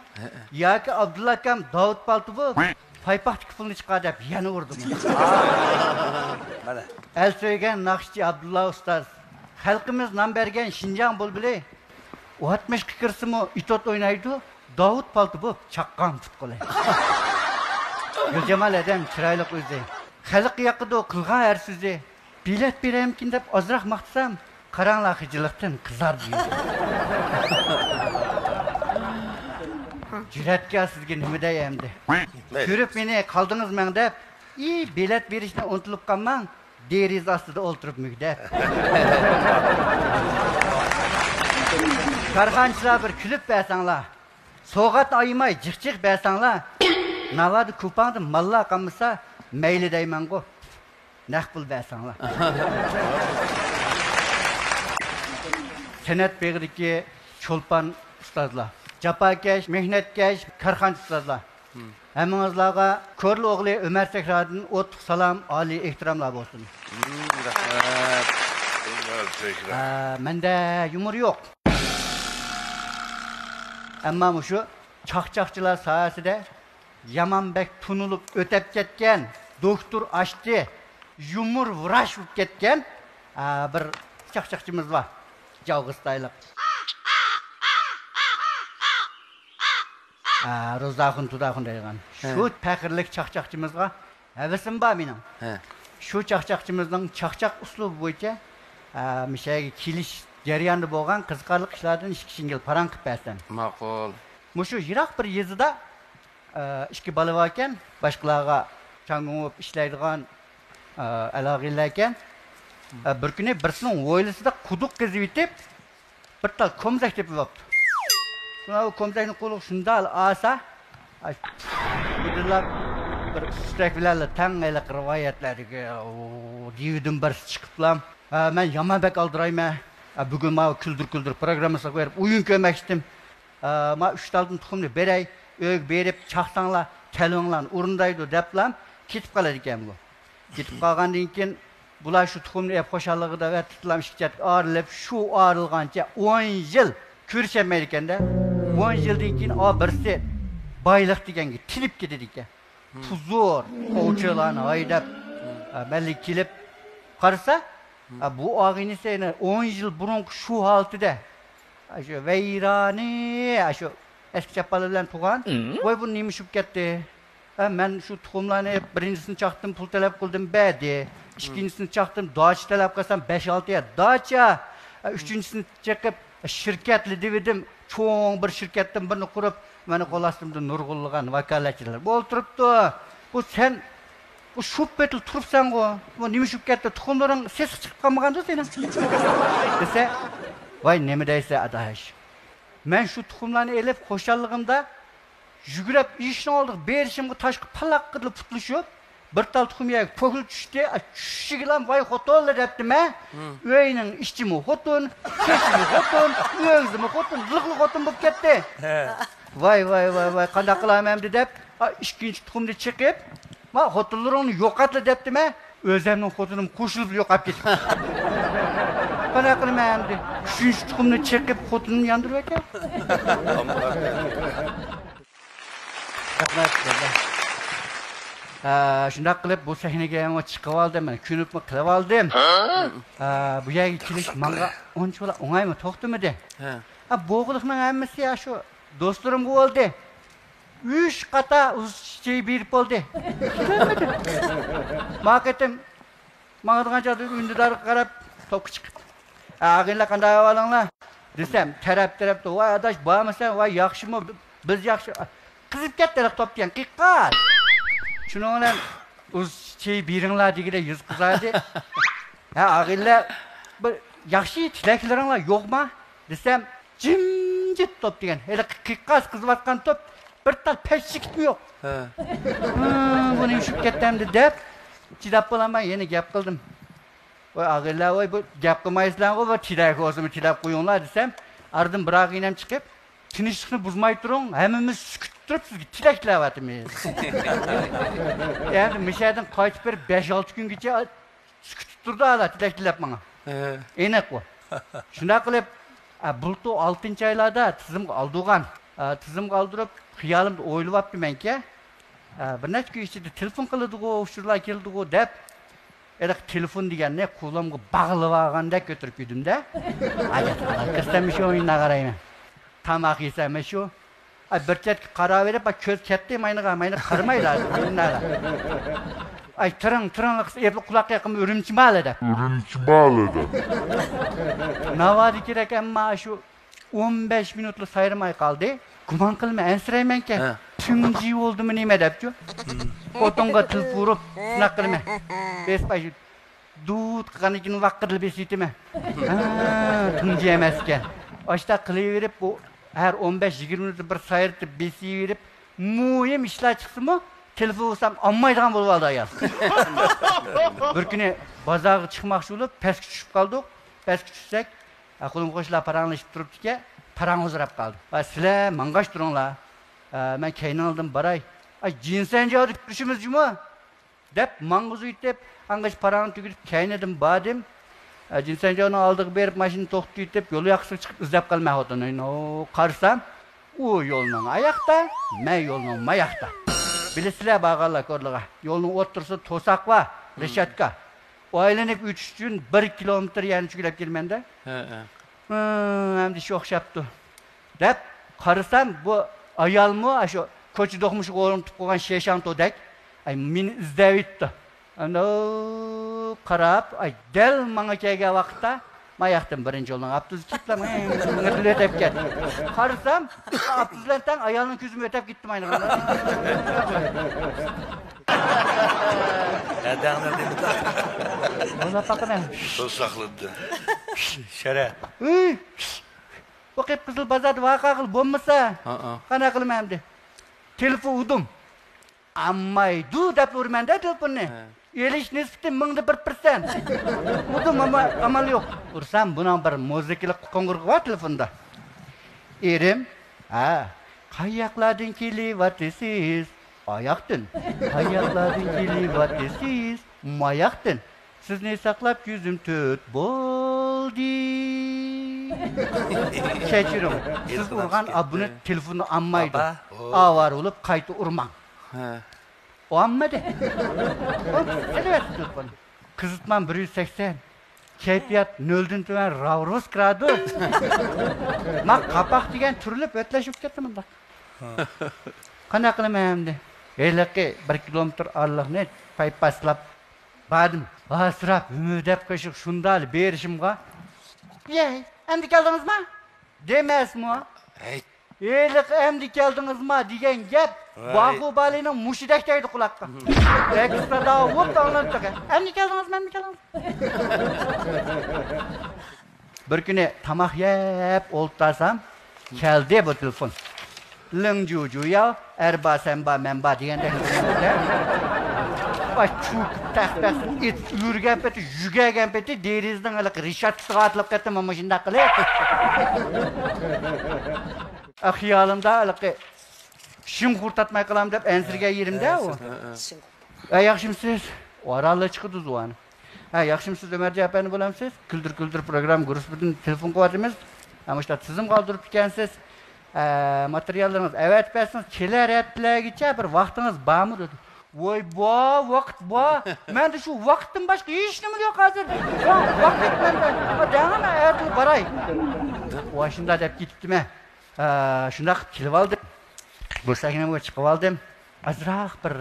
ياكى ئابدۇللا ئاكام داۋۇت پالتا بولۇپ، پايپاقتىكى پۇلنى چىقار دەپ يەنە ئۇردىمۇ؟ مانا. ئەل سۆيگەن ناخشىچى ئابدۇللا ئۇستاز، خەلقىمىز نام بەرگەن شىنجاڭ بۇلبۇلى، ئاتمىشقا كىرسىمۇ ئىت ئوت ئوينايدۇ، داۋۇت پالتا بوپ چاققان پۇت قولى. گۈلجامال ھەدەم چىرايلىق ئۆزى، خەلققە ياقىدۇ قىلغان ھەر سۆزى. بېلەت بېرەمكىن دەپ ئازراق ماختىسام، قاراڭلار خىجىللىقتىن قىزاردى يۈزى. جۈرئەتكار سىزگە نېمە دەي ئەمدى؟ كۆرۈپ مېنى قالدىڭىز مەڭدەپ، ئى، بېلەت بېرىشنى ئۇنتۇلۇپ قالماڭ، دېرىزە ئاستىدا ئولتۇرۇپ مۈگدەپ. كارخانىچىلار بىر كۈلۈپ بەرسەڭلار، سوۋغاتنى ئايىماي جىق جىق بەرسەڭلار، ناۋادا كۇپاڭدا ماللار قالمىسا مەيلى دەيمەنغۇ، نەق پۇل بەرسەڭلار. سەنئەت بېغىدىكى چولپان ئۇستازلار، جاپاكەش، مېھنەتكەش، كارخانىچى ئۇستازلار، ھەممىڭىزلارغا كورلا ئوغلى ئۆمەر سەھرادىن ئوتلۇق سالام، ئالىي ئېھتىراملار بولسۇن. مم، رەھمەت. ئۆمەر سەھرا. ئە، مەندە يۇمۇر يوق. ئەمما مۇشۇ چاقچاقچىلار ساھەسىدە يامان بەك تونۇلۇپ ئۆتەپ كەتكەن، دوكتور ئاشتى، يۇمۇر ۋراچ بولۇپ كەتكەن، ئە، بىر چاقچاقچىمىز بار. جاۋغىستايلىق. ئە، روزاخۇن تۇداخۇن دەيدىغان. ھە. شۇ پەخىرلىك چاقچاقچىمىزغا ھەۋىسىم بار مېنىڭ. ھە. شۇ چاقچاقچىمىزنىڭ چاقچاق ئۇسلۇبى بويىچە، ئە، مۇشۇ يەرگە كېلىش جەريانىدا بولغان قىزىقارلىق ئىشلاردىن ئىككى شىڭگىل پاراڭ قىلىپ بەرسەم. ماقۇل. مۇشۇ يىراق بىر يېزىدا، ئە، ئىككى بالا باركەن، باشقىلارغا چاڭگۇڭ بولۇپ ئىشلەيدىغان، ئە، ئالاقىلەركەن. ئە، بىر كۈنى بىرسىنىڭ ھويلىسىدا قۇدۇق قېزىۋېتىپ، بىر تال كومزەك تېپىۋاپتۇ. شۇڭا ئۇ كومزەكنى قولىغا شۇنداق ئالسا، ئاي، بۇدۇللاپ بىر ئۈستەك بىلەنلا تەڭ ھېلىقى رىۋايەتلەردىكى، ئۇ، دېۋىدىن بىرسى چىقىپلا، ھە، مەن يامان بەك ئالدىرايمەن. ھە، بۈگۈن ماۋۇ كۈلدۈر كۈلدۈر پروگراممىسىغا بېرىپ ئويۇن كۆرمەكچىدىم. ھە، ما ئۈچ تالدىن تۇخۇمنى بېرەي، ئۆيگە بېرىپ چاقساڭلار، تەلۋىڭلارنى ئورۇندايدۇ دەپلا كېتىپ قالىدىكەن بۇ. كېتىپ قالغاندىن كېيىن، بۇلار شۇ تۇخۇمنى ئېلىپ خۇشاللىقىدا ۋە تىتلام ئىككى چەتكە ئايرىلىپ، شۇ ئايرىلغانچە ئون يىل كۆرۈشەلمەيدىكەن-دە. ئون يىلدىن كېيىن ئا بىرسى بايلىق دېگەنگە تېلىپ كېتىدىكەن. پۇزۇر، ئوۋچىلارنى ھايداپ، ئە، مەللىگە كېلىپ قارىسا، ئە، بۇ ئاغىنىسى يەنە ئون يىل بۇرۇنقى شۇ ھالىتىدە. ئاشۇ ۋەيرانى، ئاشۇ ئەسكى چاپانلار بىلەن تۇغان. ۋاي، بۇ نېمە ئىش بولۇپ كەتتى؟ ھە، مەن شۇ تۇخۇملارنى بىرىنچىسىنى چاقتىم، پۇل تەلەپ قىلدىم، بەردى. ئىككىنچىسىنى چاقتىم، داچا تەلەپ قىلسام، بەش-ئالتە يەر داچا. ھە، ئۈچىنچىسىنى چېقىپ، شىركەتلە دېۋىدىم، چوڭ بىر شىركەتتىن بىرنى قۇرۇپ، مانا قول ئاستىمدا نۇرغۇنلىغان ۋاكالەتچىلەر ئولتۇرۇپتۇ. بۇ سەن، بۇ شۇ پېتىلا تۇرۇپسەنغۇ، بۇ نېمە ئىش بولۇپ كەتتى؟ تۇخۇملىرىڭ سېسىق چىقىپ قالمىغاندۇ سېنىڭ؟ دېسە، ۋاي، نېمە دەيسەن، ئاداش؟ مەن شۇ تۇخۇملارنى ئېلىپ، خۇشاللىقىمدا يۈگۈرۈپ ئىشىكنىڭ ئالدىغا بېرىشىمغا تاشقا پالاققىدىلا پۇتلىشىپ، بىر تال تۇخۇم يەرگە پوكۇلۇپ چۈشتى. ئا، چۈشۈشىگىلام ۋاي خوتۇنلا دەپتىمەن. ھە. ئۆينىڭ ئىچىمۇ خوتۇن، چېشىمۇ خوتۇن، ئۆگزىمۇ خوتۇن، لىقلا خوتۇن بولۇپ كەتتى. ھە. ۋاي، ۋاي، ۋاي، ۋاي، قانداق قىلارمەن ئەمدى دەپ، ئا، ئىككىنچى تۇخۇمنى چېقىپ، ما خوتۇنلىرىڭنى يوقاتلا دەپتىمەن. ئۆزەمنىڭ خوتۇنۇم قوشۇلۇپ يوقاپ كېتىپتۇ. قانداق قىلىمەن ئەمدى؟ ئۈچىنچى تۇخۇمنى چېقىپ، خوتۇنۇمنى ياندۇرۇۋەتكەن. رەھمەت. ھە، شۇنداق قىلىپ بۇ سەھنىگە چىقىۋالدىم، مەن كۆنۈپمۇ قىلىۋالدىم. ھە، بۇ يەرگە كېلىش ماڭا ئۇنچىۋالا ئوڭايمۇ توختىمىدى. ھە. ھە، بوغۇلۇقنىڭ ھەممىسى يا شۇ دوستلىرىمغا بولدى. ئۈچ قاتا ئۇز چېيى بېرىپ بولدى. ما قېتىم ماڭىدىغان چاغدا ئۈندىدارغا قاراپ توپقا چىقىپ، «ئاغىنىلەر، قانداق ئەھۋالىڭلار؟» دېسەم، تەرەپ تەرەپتە، «ۋاي ئاداش، بارمۇسەن؟ ۋاي ياخشىمۇ؟ بىز ياخشى.» قىزىپ كەتتى ھېلىقى توپ دېگەن قىيقاس. شۇنىڭ بىلەن «ئۇز چېيى بېرىڭلار» دېگىلى يۈز قىزاردى. «ھە، ئاغىنىلەر، بىر ياخشى تىلەكلىرىڭلار يوقما؟» دېسەم، جىمجىت توپ دېگەن. ھېلىقى قىيقاس قىزىۋاتقان توپ، بىر تال پەس چېكىتمۇ يوق. ھە. «ھە، بۇ نېمە ئىش بولۇپ كەتتى ئەمدى» دەپ، چىداپ بولالماي يەنە گەپ قىلدىم. «ۋاي ئاغىنىلەر، ۋاي بۇ گەپ قىلمايسىلەرغۇ، بۇ تىلەك بولسىمۇ تىلەپ قويۇڭلار» دېسەم، ئارىدىن بىر ئاغىنەم چىقىپ، «تىنچلىقنى بۇزماي تۇرۇڭ، ھەممىمىز سۈكۈتتە تۇرۇپ سىزگە تىلەك تىلەۋاتىمىز.» ئەمدى مۇشەدىن قايتىپ بېرىپ بەش-ئالتە كۈنگىچە سۈكۈتتە تۇردى ھالا، تىلەك تىلەپ ماڭا. ھە. ئېنىق بۇ. شۇنداق قىلىپ، ئا، بۇلتۇر ئالتىنچى ئايلاردا تىزىمغا ئالدۇرغان. ئا، تىزىمغا ئالدۇرۇپ، خىيالىمدا ئويلىۋاپتىمەنكى، ئا، بىر نەچچە كۈن ئىچىدە تېلېفون قىلىدىغۇ، ئۇچۇرلار كېلىدىغۇ دەپ، ھېلىقى تېلېفون دېگەننى قولۇمغا باغلىۋالغاندەك كۆتۈرۈپ يۈردۈمدە. ھاجەتخانىغا كىرسەممۇ شۇ ئويۇنلارغا قارايمەن. تاماق يېسەممۇ شۇ. ئاي، بىر چەتكە قاراۋېرىپ، ئاي، كۆز كەتتى ماينىغا، ماينىغا قارىمايلا، ئويۇنلارغا. ئاي، تىرىڭ، تىرىڭ قىلسا ئېپىلىپ قۇلاق يېقىمۇ ئۈرۈمچى مالى دەپ. ئۈرۈمچى مالى دەپ. ناۋادا كېرەك، ئەمما شۇ ئون بەش مىنۇتلا سايرىماي قالدى. گۇمان قىلىمەن، ئەنسىرەيمەنكەن. ھە. تۈڭجى بولدىمۇ نېمە دەپچۇ. خوتۇنغا تېلېفون ئۇرۇپ، شۇنداق قىلىمەن. بېسىپ، ئاي، شۇ دۇت قىلغاندىن كېيىن ۋاققىدىلا بېسىۋېتىمەن. ھە، تۇنجى ئەمەسكەن. ئاشتا قىلىۋېرىپ، بۇ ھەر ئون بەش يىگىرمە مىنۇتتا بىر سايرىتىپ بېسىۋېرىپ، مۇھىم ئىشلار چىقسىمۇ، تېلېفون ئۇرسام ئالمايدىغان بولۇۋالدى ئايال. بىر كۈنى بازارغا چىقماقچى بولۇپ، پەسكە چۈشۈپ قالدۇق. پەسكە چۈشسەك، ھە، قولۇم-قوشنىلار پاراڭلىشىپ تۇرۇپتىكەن، پاراڭ ئۇزىراپ قالدى. ۋاي، سىلەر ماڭغاچ تۇرۇڭلار. ھە، مەن كەينىڭلىدىن باراي. ئاي، جىنسەنجاۋدا كۆرۈشىمىز جۇمۇ. دەپ ماڭغۇزۇۋېتىپ، ئاڭغىچە پاراڭنى تۈگىتىپ، كەينىدىن باردىم. ئە، جىنسەنجاۋنىڭ ئالدىغا بېرىپ، ماشىنىنى توختىتىپ، يول ياقىسىغا چىقىپ ئىزدەپ قالىمەن خوتۇننى. نو، قارىسام، ئۇ يولنىڭ ئاياقتا، مەن يولنىڭ ماياقتا. بىلىسىلەر بارغانلار كورلىغا. يولنىڭ ئوتتۇرىسىدا توساق بار، رېشاتكا. ئۇ ئايلىنىپ ئۆتۈش ئۈچۈن بىر كىلومېتىر يەرنى چۈگىلەپ كېلىمەن-دە. ھە، ھە. ھە، ئەمدى شۇ ئوخشاپتۇ. دەپ قارىسام، بۇ ئايالمۇ ئاشۇ كوچا دوقمۇشىغا ئورنىتىپ قويغان شېشاڭتودەك، ئاي، مېنى ئىزدەۋېتىپتۇ. ئانداق قاراپ، ئاي، دەل ماڭا كەلگەن ۋاقىتتا، ماياقتىن بىرىنچى يولنىڭ ئاپتوبۇسى كېلىپلا، مىڭىرلىۋېتىپ كەتتى. قارىسام، ئاپتوبۇس بىلەن تەڭ ئايالنىڭ كۆزىمۇ ئۆتەپ كېتىپتۇ ماينىغا. ھەدەڭنى دېمىدى. بۇ ناپاقىنى. ساقلىدى. شەرە. ئۆي! بۇ قىپقىزىل بازاردا ۋەقە قىل بولمىسا، ھە، ھە. قانداق قىلىمەن ئەمدى؟ تېلېفون ئۇردۇم. ئالمايدۇ دەپ ئۇرىمەن-دە تېلېفوننى. ھە. ئېلىش نىسبىتى مىڭدا بىر پىرسەنت. ئۇردۇم، ئەمما ئامال يوق. ئۇرسام، بۇنىڭ بىر مۇزىكىلىق قوڭغۇرىقى بار تېلېفوندا. ئېرىم، ھە، قاياقلاردىن كېلىۋاتىسىز؟ ئاياقتىن. قاياقلاردىن كېلىۋاتىسىز؟ ماياقتىن. سىزنى ساقلاپ يۈزۈم تۆت بولدى. كەچۈرۈڭ، سىز ئۇرغان ئابونېنت تېلېفوننى ئالمايدۇ. ئاۋارە بولۇپ قايتا ئۇرماڭ. ھە. ئالمىدى. قىزىتماي قىلىۋەتتى تېلېفوننى. قىزىتمام بىر يۈز سەكسەن. كەيپىيات نۆلدىن تۆۋەن راۋرۇس گرادۇس. ما قاپاق دېگەن تۈرۈلۈپ ئۆتلەش بولۇپ كەتتى مۇنداق. ھە. قانداق قىلىمەن ئەمدى؟ ھېلىقى بىر كىلومېتىر ئارىلىقنى پايپاسلاپ باردىم. ھاسىراپ، ھۈمۈدەپ قېشىپ شۇندالا بېرىشىمغا، يەي، ئەمدى كەلدىڭىزما؟ دېمەسمۇ؟ ھەي. ھېلىقى ئەمدى كەلدىڭىزما دېگەن گەپ ۋاي. باھۇبالىنىڭ مۇشۇدەك دەيدۇ قۇلاققا. بەك سادا بولۇپ ئاڭلىنىپ تۇرغان. ئەمدى كەلدىڭىزما، ئەمدى كەلدىڭىزما؟ بىر كۈنى تاماق يەپ ئولتۇرسام، كەلدى بۇ تېلېفون. لىڭ جۇجۇياۋ، ئەر بار، سەن بار، مەن بار دېگەندەك. ۋاي، چوكۇپ تەخپەخسىنى ئېتىپ ئۈرگەن پېتى، يۈگۈرگەن پېتى دېرىزىنىڭ ھېلىقى رېشاتكىسىغا ئاتىلىپ كەتتىم، مانا مۇشۇنداق قىلىپ. ئا، خىيالىمدا ھېلىقى شىڭخۇر تارتماي قالام دەپ ئەنسىرىگەن يېرىمدە ئۇ. ھە، ھە. ھە، ياخشىمسىز؟ ئارانلا چىقىدۇ زۇۋانى. ھە، ياخشىمسىز ئۆمەرجان ئەپەندى بولامسىز؟ كۈلدۈر كۈلدۈر پروگرامما گۇرۇپپىسىدىن تېلېفون قىلىۋاتىمىز. ھە، مۇشۇنداق تىزىم قالدۇرۇپتىكەنسىز. ئە، ماتېرىياللىرىڭىز ئەۋەتىپ بەرسىڭىز، كېلەر ھەپتىلەرگىچە بىر ۋاقتىڭىز بارمۇ دېدى. ۋاي، بار، ۋاقىت بار. مەندە شۇ ۋاقىتتىن باشقا ھېچنېمە يوق ھازىر. ۋاقىت مەندە. دەڭە، مەن ئەتىلا باراي. ۋاي، شۇنداق دەپ كېتىپتىمەن. ئە، شۇنداق قىلىپ كېلىۋالدىم. بۇ سەھنىمگە چىقىۋالدىم. ئازراق بىر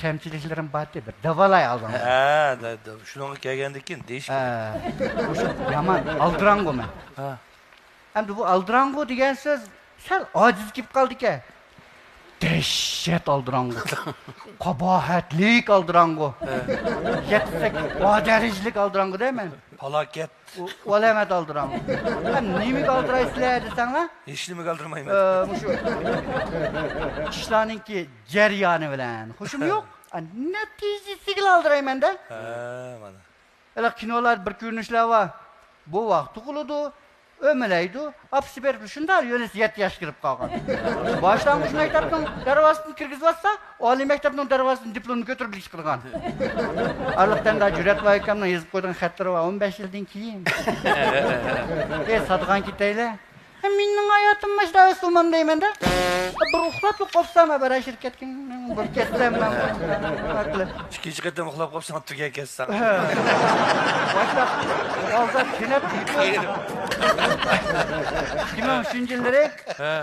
كەمچىلىكلىرىم بار ئىدى، بىر داۋالاي ئالدىڭ. ھە، دە-، دە-، شۇنىڭغا كەلگەندىن كېيىن دېيىش كېرەك. ھە، مۇشۇ يامان ئالدىراڭغۇ مەن. ھە. ئەمدى بۇ ئالدىراڭغۇ دېگەن سۆز سەل ئاجىز كېلىپ قالدىكەن. دەھشەت ئالدىراڭغۇ. قاباھەتلىك ئالدىراڭغۇ. ھە. يەتتە سەككىز ئا دەرىجىلىك ئالدىراڭغۇ دەيمەن. پالاكەت. ئۇ، ئۇ ئالامەت ئالدىراڭ. ھەم نېمىگە ئالدىرايسىلەر دېسەڭلار؟ ھېچنېمىگە ئالدىرىمايمەن. ئە، مۇشۇ ئىشلارنىڭكى جەريانى بىلەن خۇشۇم يوق. ئە، نەتىجىسىگىلا ئالدىرايمەن-دە. ھە، مانا. ھېلىقى كىنولاردا بىر كۆرۈنۈشلەر بار. بوۋاق تۇغۇلىدۇ، ئۆمىلەيدۇ، ئاپىسى بېرىپ شۇنداق يۆنىسى يەتتە ياشقا كىرىپ قالغان. باشلانغۇچ مەكتەپنىڭ دەرۋازىسىدىن كىرگۈزۈۋاتسا، ئالىي مەكتەپنىڭ دەرۋازىسىدىن دىپلومنى كۆتۈرۈپ چىقىرغان. ئارىلىقتا ئەمدى جۈرئەتۇللا ئاكامنىڭ يېزىپ قويغان خەتلىرى بار، ئون بەش يىلدىن كېيىن. ئى، سادىغان كېتەيلى. ھە، مېنىڭ ھاياتىم ماشۇنداق ئۆتسۇن دەيمەن-دە. بىر ئۇخلاپلا قوپسام، بىر شىركەتكە بىر كەتسەم، مەن ئىككىنچى قېتىم ئۇخلاپ قوپساڭ، تۈگەپ كەتسەڭ. ھە. باشلاپ، ئالدىراپ كېنەپ. ئىككى مىڭ ئۈچىنچى يىللىرى، ھە.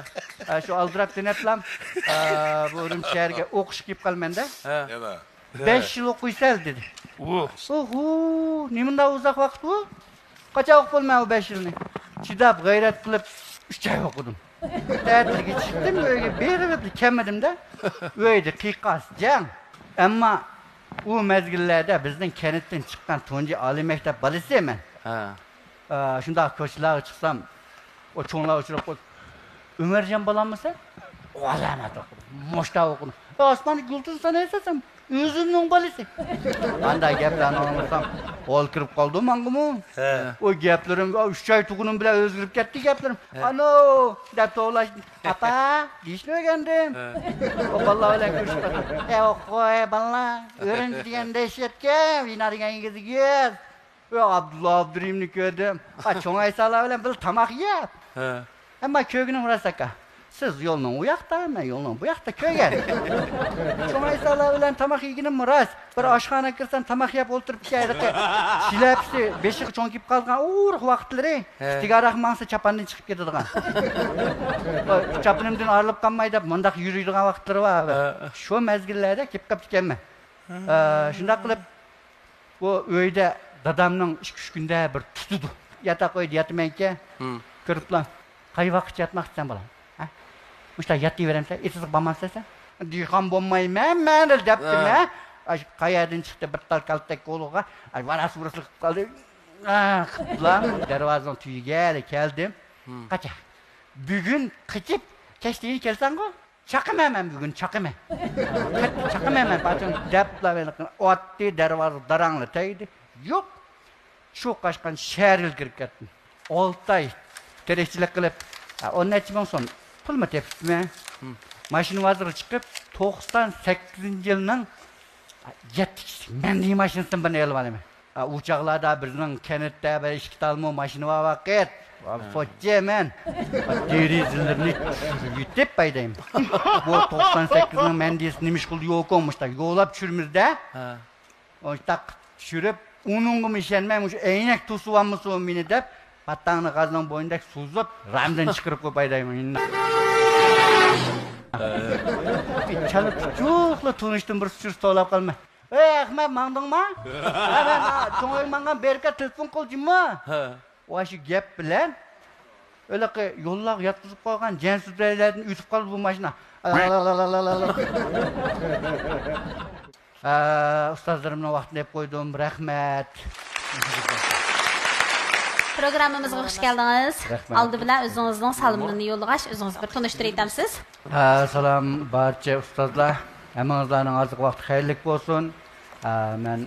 ھە، شۇ ئالدىراپ كېنەپلام، ئە، بۇ ئۈرۈمچى شەھەرگە ئوقۇشقا كېلىپ قالىمەن-دە. ھە. بەش يىل ئوقۇيسەن دېدى. ئۇھ. ئوھۇ، نېمانداق ئۇزاق ۋاقىت بۇ؟ قاچان ئوقۇپ بولىمەن ئۇ بەش يىلنى؟ چىداپ، غەيرەت قىلىپ، ئۈچ ئاي ئوقۇدۇم. تەتىلگە چىقتىم، ئۆيگە بېرىپ كەلمىدىم-دە. ئۆيدە قىيقاس، جەڭ. ئەمما ئۇ مەزگىللەردە بىزنىڭ كەنتتىن چىققان تۇنجى ئالىي مەكتەپ بالىسى مەن. ھە. ئا، شۇنداق كوچىلارغا چىقسام، ئۇ چوڭلار ئۇچراپ قويۇپ، «ئۆمەرجان بالاممۇ سەن؟» «ئۇ ئالامەت ئوقۇدۇم، مۇشتا ئوقۇدۇم.» «ئاسماندا يۇلتۇز سانايسەن سەن، ئۆزۈمنىڭ بالىسى.» ئانداق گەپلەرنى ئاڭلىسام، ھول كىرىپ قالدى ماڭىمۇ. ھە. ئۇ گەپلىرىم، ئۈچ ئاي تۇغقىنىم بىلەن ئۆزگىرىپ كەتتى گەپلىرىم. ھە. «ئانو» دەپ توۋلاش، «ئاپا» دېيىشنى ئۆگەندىم. ھە. ئۇ بالىلار بىلەن كۆرۈشۈپ قالسام، «ئە، ئوقۇي بالىلار، ئۆرۈمچى دېگەن دەھشەتكەن، بىنا دېگەن ئېگىز-ئېگىز.» يا، ئابدۇللا ئابدۇرېھىمنى كۆردۈم. ئا، چوڭ ئەيسالار بىلەن بىللە تاماق يەپ. ھە. ئەمما كۆرگىنىم راست ئاكا. سىز يولنىڭ ئۇ ياقتا، مەن يولنىڭ بۇ ياقتا كۆرگەن. چوڭ ئەيسالار بىلەن تاماق يېگىنىم راست. بىر ئاشخانىغا كىرسەم، تاماق يەپ ئولتۇرۇپ ئىكەن، ھېلىقى شىلەپىسى بېشىغا چوڭ كېلىپ قالغان ئۇرۇق ۋاقىتلىرى، ھە. ئىتىگە ھاراق ماڭسا چاپاندىن چىقىپ كېتىدىغان. چاپىنىمدىن ئايرىلىپ قالماي دەپ مۇنداق يۈرىدىغان ۋاقىتلىرى بار. ھە. شۇ مەزگىللەردە كېلىپ قاپتىكەنمەن. ھە. ئە، شۇنداق قىلىپ، بۇ ئۆيدە دادامنىڭ ئىككى، ئۈچ كۈندە بىر تۇتىدۇ. ياتاق ئۆيدە ياتىمەنكەن، ھىم. كىرىپلا، «قاي ۋاقىتچە ياتماقچىسەن، بالام؟ ھە؟ مۇشۇنداق ياتىۋېرەمسەن، ئېتىزغا بارمامسەن سەن؟» «دېھقان بولمايمەن مەن» دەپتىمەن. ھە. ئاي، قەيەردىن چىقتى، بىر تال كالتەك قولىغا، ئاي، ۋاراس-ۋۇرۇسلۇق قىلىپ قالدى. ئاھ، قىپلا دەرۋازىنىڭ تۈۋىگە كەلدىم. ھىم. «قاچا. بۈگۈن قېچىپ، كەچتە يەنە كەلسەڭغۇ؟» «چاقىمەن مەن بۈگۈن، چاقىمەن. قەتئىي چاقىمەن مەن، پاچاڭ» دەپلا مېنى ئاتتى، دەرۋازا داراڭلا تەگدى. يوق. شۇ قاچقان شەھەرگە كىرىپ كەتتىم. ئالتە ئاي تىرىكچىلىك قىلىپ، ھە، ئون نەچچە مىڭ سوم پۇلمۇ تېپىپتىمەن. ھىم. ماشىنا بازىرىغا چىقىپ، توقسان سەككىزىنچى يىلنىڭ يەتتە كىشىلىك مەندى ماشىنىسىدىن بىرنى ئېلىۋالىمەن. ئا، ئۇ چاغلاردا بىزنىڭ كەنتتە بىر ئىككى تالمۇ ماشىنا بار ۋاقىت. ھە. سوتچى مەن. دېرىزىلىرىنى چۈشۈرۈۋېتىپ ھەيدەيمەن. بۇ توقسان سەككىزنىڭ مەندىسى نېمە ئىش قىلدى يوكۇم، مۇشۇنداق يوللاپ چۈشۈرىمىز-دە. ھە. ئۇنداق چۈشۈرۈپ، ئۇنىڭغىمۇ ئىشەنمەي، مۇشۇ ئەينەك توسۇۋالمىسۇن مېنى دەپ، پاتاڭنى غازنىڭ بوينىدەك سوزۇپ، رامدىن چىقىرىپ قويۇپ ھەيدەيمەن. چالا پۇچۇقلا تونۇشتىن بىر سۈر توۋلاپ قالماي. «ئەي، ئەخمەت، ماڭدىڭما؟» «ھە، مەن، ئا، چوڭ ئۆيگە ماڭغان، بېرىكە تېلېفون قىل جۇمۇ.» ھە. ۋاي، شۇ گەپ بىلەن ھېلىقى يوللارغا ياتقۇزۇپ قويغان جەنسۇدەيلەردىن ئۆتۈپ قالدى بۇ ماشىنا. ئە، ئۇستازلىرىمنىڭ ۋاقتىنى يەپ قويدۇم. رەھمەت. پروگراممىمىزغا خۇش كەلدىڭىز. رەھمەت. ئالدى بىلەن ئۆزىڭىزنىڭ سالىمىنى يوللىغاچ، ئۆزىڭىزنى بىر تونۇشتۇرۇۋېتەمسىز؟ ھە، سالام بارچە ئۇستازلار. ھەممىڭلارنىڭ ھازىرقى ۋاقتى خەيرلىك بولسۇن. ھە، مەن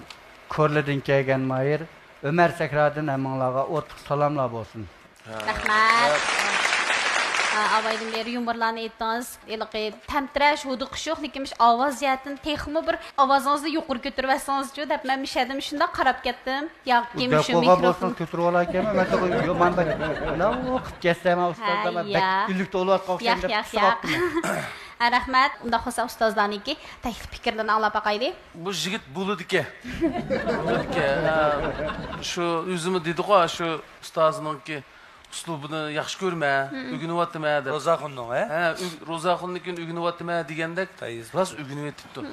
كورلىدىن كەلگەن ماھىر. ئۆمەر سەھرادىن ھەممىڭلارغا ئوتلۇق سالاملار بولسۇن. رەھمەت. ئاۋايدىن بېرى يۇمۇرلارنى ئېيتتىڭىز. ھېلىقى تەمتىرەش، ھودۇقۇش يوق، لېكىن مۇشۇ ئاۋاز جەھەتتىن تېخىمۇ بىر ئاۋازىڭىزنى يۇقىرى كۆتۈرۈۋەتسىڭىزچۇ دەپ مەن مۇشۇ يەردىن شۇنداق قاراپ كەتتىم. ياكى دەپ مۇشۇنى قويغان مىكروفون بولسىڭىز كۆتۈرۈۋالايكەنمەن. مەن تېخى يو-، مانداق ناۋاق كەتسەم، ئۇستازلار، مەن بەك ياق. ئىللىك توۋلاۋاتقان ئوخشايمەن ياق، دەپ ياق، ياق. قىسىۋاپتىمەن. ھە، رەھمەت. ئۇنداق بولسا ئۇستازلارنىڭكى تەكلىپ پىكىرلىرىنى ئاڭلاپ باقايلى. بۇ يىگىت بولىدىكەن. بولىدىكەن. ھە، شۇ ئۆزىمۇ دېدىغۇ، شۇ ئۇستازىنىڭكى ئۇسلۇبىنى ياخشى كۆرىمەن، ئۆگىنىۋاتىمەن دەپ. روزاخۇننىڭ، ھە؟ ھە، ئۆگ-، روزاخۇننىڭكىنى ئۆگىنىۋاتىمەن دېگەندەك، راست ئۆگىنىۋېتىپتۇ.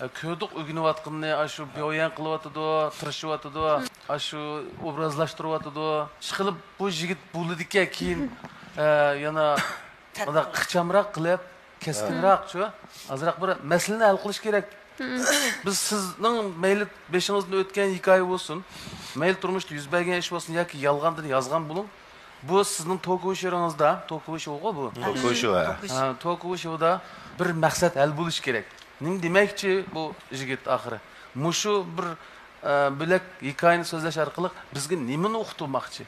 ھە، كۆردۇق ئۆگىنىۋاتقىنىنى، ئاشۇ بياۋيەن قىلىۋاتىدۇ، تىرىشىۋاتىدۇ، ئاشۇ ئوبرازلاشتۇرۇۋاتىدۇ. ئىشقىلىپ، بۇ يىگىت بولىدىكەن، كېيىن، ئە، يەنە مۇنداق ئىخچامراق قىلىپ، كەسكىنراقچۇ، ئازراق بىر مەسىلىنى ھەل قىلىش كېرەك. بىز سىزنىڭ مەيلى بېشىڭىزدىن ئۆتكەن ھېكايە بولسۇن، مەيلى تۇرمۇشتا يۈز بەرگەن ئىش بولسۇن ياكى يالغاندىن يازغان بولۇڭ، بۇ سىزنىڭ توك شوۋىڭىزدا، توك شوۋغۇ بۇ. توك شوۋ، ھە. ھە، توك شوۋدا بىر مەقسەت ھەل بولۇشى كېرەك. نېمە دېمەكچى بۇ يىگىت ئاخىرى؟ مۇشۇ بىر، ئە، بۆلەك ھېكايىنى سۆزلەش ئارقىلىق بىزگە نېمىنى ئۇقتۇرماقچى؟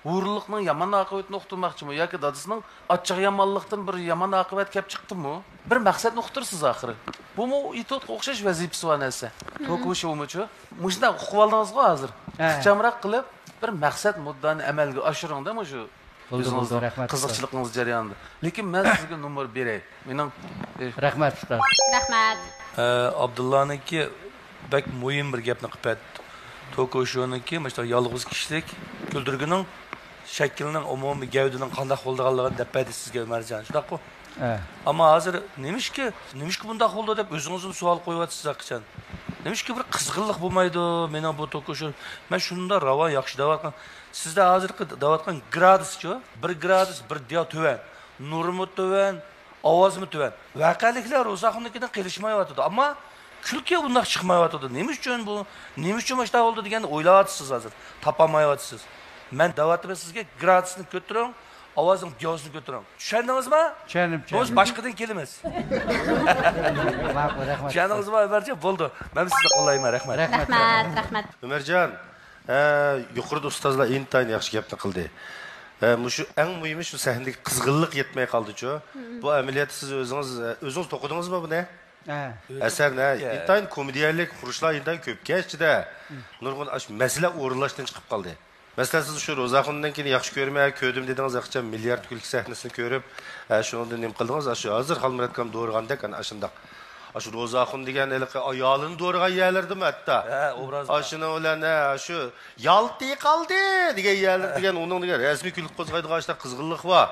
ھۇرۇنلۇقنىڭ يامان ئاقىۋىتىنى ئۇقتۇرماقچىمۇ ياكى دادىسىنىڭ ئاچچىق يامانلىقتىن بىر يامان ئاقىۋەت كەپ چىقتىمۇ؟ بىر مەقسەتنى ئۇقتۇرىسىز ئاخىرى. بۇمۇ ئېتوتقا ئوخشاش ۋەزىپىسى بار نەرسە. توكۇشۇمۇچۇ؟ مۇشۇنداق ئۇقۇۋالدىڭىزغۇ ھازىر؟ ھە. ئىخچامراق قىلىپ، بىر مەقسەت مۇددىئانى ئەمەلگە ئاشۇرۇڭدا مۇشۇ بولدى، ئۆزىڭىزنىڭ بولدى، رەھمەت. قىزىقچىلىقىڭىز جەريانىدا. لېكىن مەن سىزگە نومۇر بېرەي. مېنىڭ، ئى، رەھمەت، ئۇستاز. رەھمەت. ئە، ئابدۇللانىڭكى بەك مۇھىم بىر گەپنى قىلىپ ئەتتى. توكوشونىڭكى مۇشۇنداق يالغۇز كىشىلىك كۈلدۈرگىنىڭ شەكلىنىڭ، ئومۇمىي گەۋدىنىڭ قانداق بولىدىغانلىقىنى دەپ بەردى سىزگە ئۆمەرجان، شۇنداققۇ؟ ھە. ئەمما ھازىر نېمىشقا، نېمىشقا بۇنداق بولدى دەپ ئۆزىڭىزمۇ سوئال قويۇۋاتىسىز ھەقىچان. نېمىشقا بىر قىزغىنلىق بولمايدۇ مېنىڭ بۇ توكوشو؟ مەن شۇنداق راۋان ياخشى دەۋاتقان. سىزدە ھازىرقى دەۋاتقان گرادۇسچۇ؟ بىر گرادۇس، بىر دىيا تۆۋەن. نۇرمۇ تۆۋەن، ئاۋازمۇ تۆۋەن. ۋەقەلىكلەر روزاخۇننىڭكىدىن قېلىشمايۋاتىدۇ. ئەمما كۈلكە بۇنداق چىقمايۋاتىدۇ. نېمە ئۈچۈن بۇ؟ نېمە ئۈچۈن مۇشۇنداق بولدى دېگەننى ئويلاۋاتىسىز ھازىر. تاپالمايۋاتىسىز. مەن دەۋاتىمەن سىزگە، گرادۇسنى كۆتۈرۈڭ، ئاۋازنىڭ دىيازىنى كۆتۈرۈڭ. چۈشەندىڭىزما؟ چۈشەندىم، بۇ چۈشەندىم. باشقىدىن كېلىمىز. ماقۇل، رەھمەت. چۈشەندىڭىزما، ئۆمەرجان؟ بولدى. مەن سىزنى قوللايمەن. رەھمەت. رەھمەت، رەھمەت. ئۆمەرجان، ھە، يۇقىرىدا ئۇستازلار ئىنتايىن ياخشى گەپنى قىلدى. ھە، مۇشۇ ئەڭ مۇھىمى شۇ سەھنىدىكى قىزغىنلىق يەتمەي قالدىچۇ. بۇ ئەمەلىيەتتە سىز ئۆزىڭىز، ئۆزىڭىز توقۇدىڭىزمۇ بۇنى؟ ھە. ئەسەرنى، ھە، ئىنتايىن كومېدىيەلىك خۇرۇچلار ئىنتايىن كۆپكەن ئىچىدە نۇرغۇن ئاشۇ مەسىلە ئورۇنلاشتىن چىقىپ قالدى. مەسىلەن، سىز شۇ روزاخۇننىڭكىنى ياخشى كۆرمەي، كۆردۈم دېدىڭىز، ھەقىچان مىليارد كۈلكە سەھنىسىنى كۆرۈپ، ھە، شۇنىڭدىن نېمە قىلدىڭىز؟ ئاشۇ ھازىر خالمۇرات ئاكام دورىغاندەك ئەنە ئاشۇنداق. ئاشۇ روزاخۇن دېگەن ھېلىقى ئايالىنى دورىغان يەرلىرىدىمۇ ھەتتا. ھە، ئوبرازدا. ئاشۇنىڭ بىلەن، ھە، شۇ يالتىي قالدى دېگەن يەرلىرى دېگەن ئۇنىڭ دېگەن رەسمىي كۈلكە قوزغايدىغان ئاشۇنداق قىزغىنلىق بار.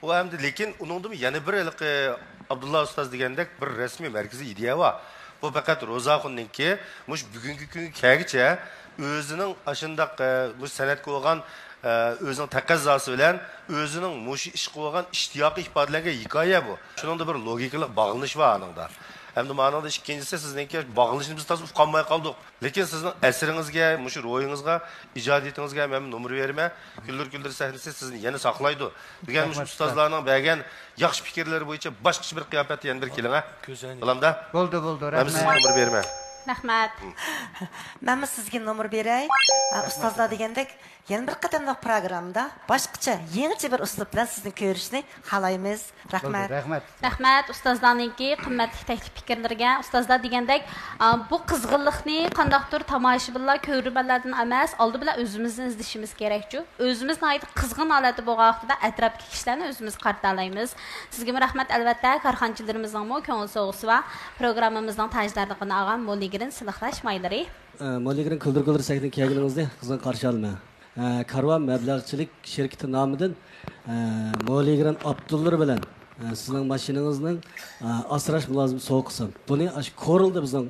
ئۇ ئەمدى، لېكىن ئۇنىڭدىمۇ يەنە بىر ھېلىقى ئابدۇللا ئۇستاز دېگەندەك بىر رەسمىي مەركىزىي ئىدىيە بار. بۇ پەقەت روزاخۇننىڭكى مۇشۇ بۈگۈنكى كۈنگە كەلگۈچە ئۆزىنىڭ ئاشۇنداق، ئە، مۇشۇ سەنئەتكە بولغان، ئە، ئۆزىنىڭ تەقەززاسى بىلەن ئۆزىنىڭ مۇشۇ ئىشقا بولغان ئىشتىياقى ئىپادىلەنگەن ھېكايە بۇ. شۇنىڭدا بىر لوگىكىلىق باغلىنىش بار ئانىڭدا. ئەمدى مانىڭدا ئىككىنچىسى سىزنىڭكى باغلىنىشنى بىز تازا ئۇقالماي قالدۇق. لېكىن سىزنىڭ ئەسىرىڭىزگە، مۇشۇ روھىڭىزغا، ئىجادىيىتىڭىزگە مەن نومۇر بېرىمەن. كۈلدۈر كۈلدۈر سەھنىسى سىزنى يەنە ساقلايدۇ. دېگەن مۇشۇ رەھمەت. ئۇستازلارنىڭ بەرگەن ياخشى پىكىرلىرى بويىچە باشقىچە بىر قىياپەتتە يەنە بىر كېلىڭە. كۆزەينى. بالامدا؟ بولدى، بولدى، مەن سىزگە رەھمەت. نومۇر بېرىمەن. رەھمەت. مەنمۇ سىزگە نومۇر بېرەي. ئە، ئۇستازلار دېگەندەك، يەنە بىر قېتىملىق پروگراممىدا باشقىچە، يېڭىچە بىر ئۇسلۇب بىلەن سىزنى كۆرۈشنى خالايمىز. رەھمەت. بولدى، رەھمەت. رەھمەت ئۇستازلارنىڭكى قىممەتلىك تەكلىپ پىكىرلىرىگە. ئۇستازلار دېگەندەك، ئا، بۇ قىزغىنلىقنى قانداقتۇر تاماشىبىنلار، كۆرۈرمەنلەردىن ئەمەس، ئالدى بىلەن ئۆزىمىزدىن ئىزدىشىمىز كېرەكچۇ. ئۆزىمىز ناھايىتى قىزغىن ھالەتتە بولغان ۋاقتىدا ئەتراپتىكى كىشىلەرنى ئۆزىمىز قارىتالايمىز. سىزگىمۇ رەھمەت، ئەلۋەتتە، كارخانىچىلىرىمىزنىڭمۇ كۆڭۈل سوۋغىسى بار. پروگراممىمىزنىڭ تاجدارلىقىنى ئالغان مولىگرىن سىلىقلاش مايلىرى. ئە، مولىگرىن كۈلدۈر كۈلدۈر سەھنىگە كەلگىنىڭىزنى قىزغىن قارشى ئالىمەن. ئە، كارۋان مەبلەغچىلىك شىركىتى نامىدىن، ئە، مولىگرىن ئاپتونلىرى بىلەن، ئە، سىزنىڭ ماشىنىڭىزنىڭ، ئە، ئاسراش مۇلازىمىتى سوۋغا قىلسام. بۇنى ئاشۇ كورلىدا بىزنىڭ،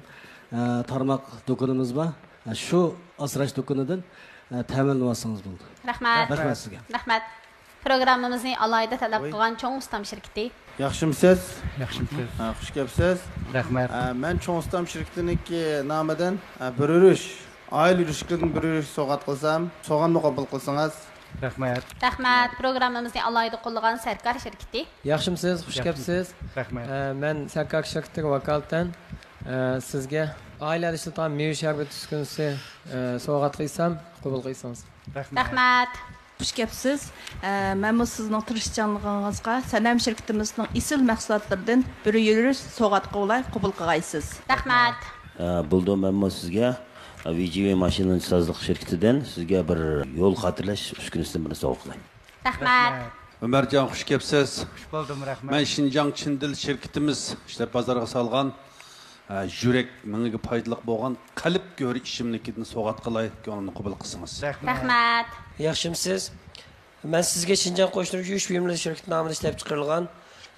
ئە، تارماق دۇكىنىمىز بار. ئە، شۇ ئاسراش دۇكىنىدىن، ئە، تەمىنلىۋالسىڭىز بولىدۇ. رەھمەت. رەھمەت سىزگە. رەھمەت. پروگراممىمىزنى ئالاھىدە تەلەپ قىلغان چوڭ ئۇستام شىركىتى. ياخشىمۇسىز؟ ياخشىمۇسىز؟ ھە، خۇش كەپسىز. رەھمەت. ھە، مەن چوڭ ئۇستام شىركىتىنىڭكى نامىدىن، ھە، بىر ئۈرۈش، ئائىلە ئۈرۈشلىرىدىن بىر ئۈرۈش سوۋغات قىلسام، سوۋغامنى قوبۇل قىلسىڭىز. رەھمەت. رەھمەت. پروگراممىمىزنى ئالاھىدە قوللىغان سەركار شىركىتى. ياخشىمۇسىز؟ خۇش كەپسىز. رەھمەت. ھە، مەن سەركار شىركىتىگە ۋاكالىتەن، ھە، سىزگە ئائىلە ئىشلىتىدىغان مېۋە شەربىتى ئۈسكۈنىسى، ھە، سوۋغات قىلسام، قوبۇل قىلسىڭىز. رەھمەت. رەھمەت. خۇش كەپسىز. ئە، مەنمۇ سىزنىڭ تىرىشچانلىقىڭىزغا سەنەم شىركىتىمىزنىڭ ئېسىل مەھسۇلاتلىرىدىن بىر يۈرۈش سوۋغاتقا ئولاي قوبۇل قىلغايسىز. رەھمەت. ئە، بولدى، مەنمۇ سىزگە، ئە، ۋى جى ۋى ماشىنىلىنىش سازلىق شىركىتىدىن سىزگە بىر يول خاتىرىلەش ئۈسكۈنىسىدىن بىرنى سوۋغا قىلاي. رەھمەت. ئۆمەرجان، خۇش كەپسىز. خۇش بولدۇم، رەھمەت. مەن شىنجاڭ چىن دىل شىركىتىمىز ئىشلەپ بازارغا سالغان، ئە، يۈرەك مېڭىگە پايدىلىق بولغان قەلب گۆھىرى ئىچىملىكىدىن سوۋغات قىلاي، كۆڭلۈمنى قوبۇل قىلسىڭىز. رەھمەت. ياخشىمسىز؟ مەن سىزگە شىنجاڭ قوشۇندۇرۇش يۇيۇش بۇيۇملىرى شىركىتى نامىدىن ئىشلەپ چىقىرىلغان،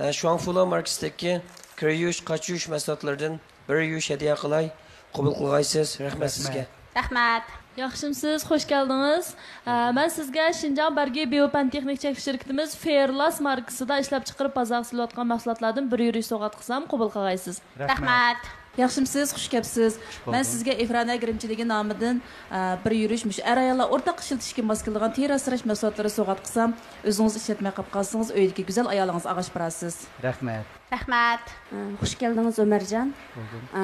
ئە، شۇاڭفۇلو ماركىسىدىكى كىر يۇيۇش، قاچا يۇيۇش مەھسۇلاتلىرىدىن بىر يۈرۈش ھەدىيە قىلاي، قوبۇل قىلغايسىز. رەھمەت سىزگە. رەھمەت. ياخشىمسىز، خۇش كەلدىڭىز. ئە، مەن سىزگە شىنجاڭ بەرگى بىيو پەن تېخنىك چەكلىك شىركىتىمىز فېئرلاس ماركىسىدا ئىشلەپ چىقىرىپ بازارغا سېلىۋاتقان مەھسۇلاتلاردىن بىر يۈرۈش سوۋغات قىلسام قوبۇل قىلغايسىز. رەھمەت. ياخشىمسىز، خۇش كەپسىز. مەن سىزگە ئىفرانا گىرىمچىلىكى نامىدىن، ئە، بىر يۈرۈش مۇشۇ ئەر ئاياللار ئورتاق ئىشلىتىشكە ماس كېلىدىغان تېرە ئاسراش مەھسۇلاتلىرى سوۋغات قىلسام، ئۆزىڭىز ئىشلەتمەي قاپ قالسىڭىز، ئۆيدىكى گۈزەل ئايالىڭىزغا ئاغاش بېرەرسىز. رەھمەت. رەھمەت. ئە، خۇش كەلدىڭىز، ئۆمەرجان. بولدۇم. ئە،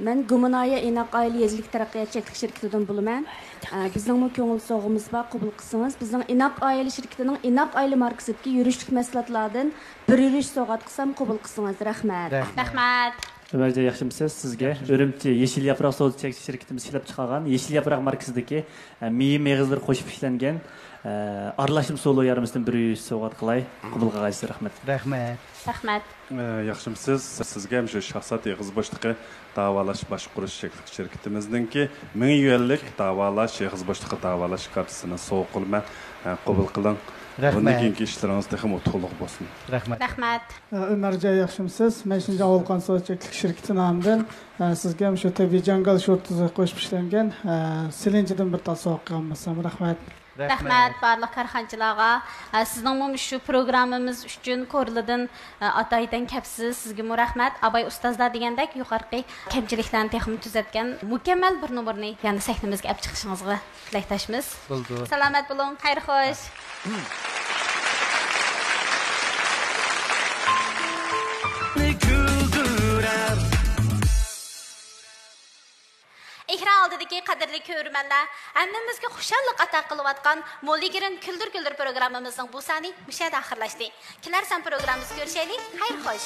مەن گۇمىنايە ئىناق ئائىلە يېزىلىك تەرەققىيات چەكلىك شىركىتىدىن بولىمەن. ئە، بىزنىڭمۇ كۆڭۈل سوۋغىمىز بار، قوبۇل قىلسىڭىز. بىزنىڭ ئىناق ئائىلە شىركىتىنىڭ ئىناق ئائىلە ماركىسىدىكى يۈرۈشلۈك مەھسۇلاتلاردىن بىر يۈرۈش سوۋغات قىلسام، قوبۇل قىلسىڭىز. رەھمەت. رەھمەت. رەھمەت. ئۆمەرجان، ياخشىمسىز؟ سىزگە ئۈرۈمچى يېشىل ياپراق سودا چەكلىك شىركىتىمىز ئىشلەپ چىقارغان يېشىل ياپراق ماركىسىدىكى، ئە، مېيى مېغىزلىرى قوشۇپ ئىشلەنگەن، ئە، ئارىلاشما سولۇ يارمىسىدىن بىر يۈرۈش سوۋغات قىلاي. قوبۇل قىلغايسىز. رەھمەت. رەھمەت. رەھمەت. ئە، ياخشىمسىز؟ سىزگە مۇشۇ شاھزات ئېغىز بوشلۇقى داۋالاش باشقۇرۇش چەكلىك شىركىتىمىزنىڭكى مىڭ يۈەنلىك داۋالاش، ئېغىز بوشلۇقى داۋالاش كارتىسىنى سوۋغا قىلىمەن. ئە، قوبۇل قىلىڭ. رەھمەت. بۇندىن كېيىنكى ئىشلىرىڭىز تېخىمۇ ئۇتۇقلۇق بولسۇن. رەھمەت. رەھمەت. ئە، ئۆمەرجان، ياخشىمسىز؟ مەن شىنجاڭ ۋولقان سودا چەكلىك شىركىتى نامىدىن، ئە، سىزگە مۇشۇ تەبىئىي جاڭگال شورتىسى قوشۇپ ئىشلەنگەن، ئە، سېلىنچىدىن بىر تال سوۋغا قىلغان بولسام. رەھمەت. رەھمەت بارلىق كارخانىچىلارغا. ئە، سىزنىڭمۇ مۇشۇ پروگراممىمىز ئۈچۈن كورلىدىن، ئە، ئاتايتەن كەپسىز. سىزگىمۇ رەھمەت. ئاباي ئۇستازلار دېگەندەك يۇقىرىقى كەمچىلىكلەرنى تېخىمۇ تۈزەتكەن مۇكەممەل بىر نومۇرنى يەنە سەھنىمىزگە ئەپ چىقىشىڭىزغا تىلەكداشمىز. بولدى. سالامەت بولۇڭ. خەير خوش. كۈلدۈرەر. ئېكران ئالدىدىكى قەدىرلىك كۆرۈرمەنلەر، ھەممىمىزگە خۇشاللىق ئاتا قىلىۋاتقان مولىگرىن كۈلدۈر كۈلدۈر پروگراممىمىزنىڭ بۇ سانى مۇشۇ يەردە ئاخىرلاشتى. كېلەر سان پروگراممىمىزدا كۆرۈشەيلى. خەير خوش.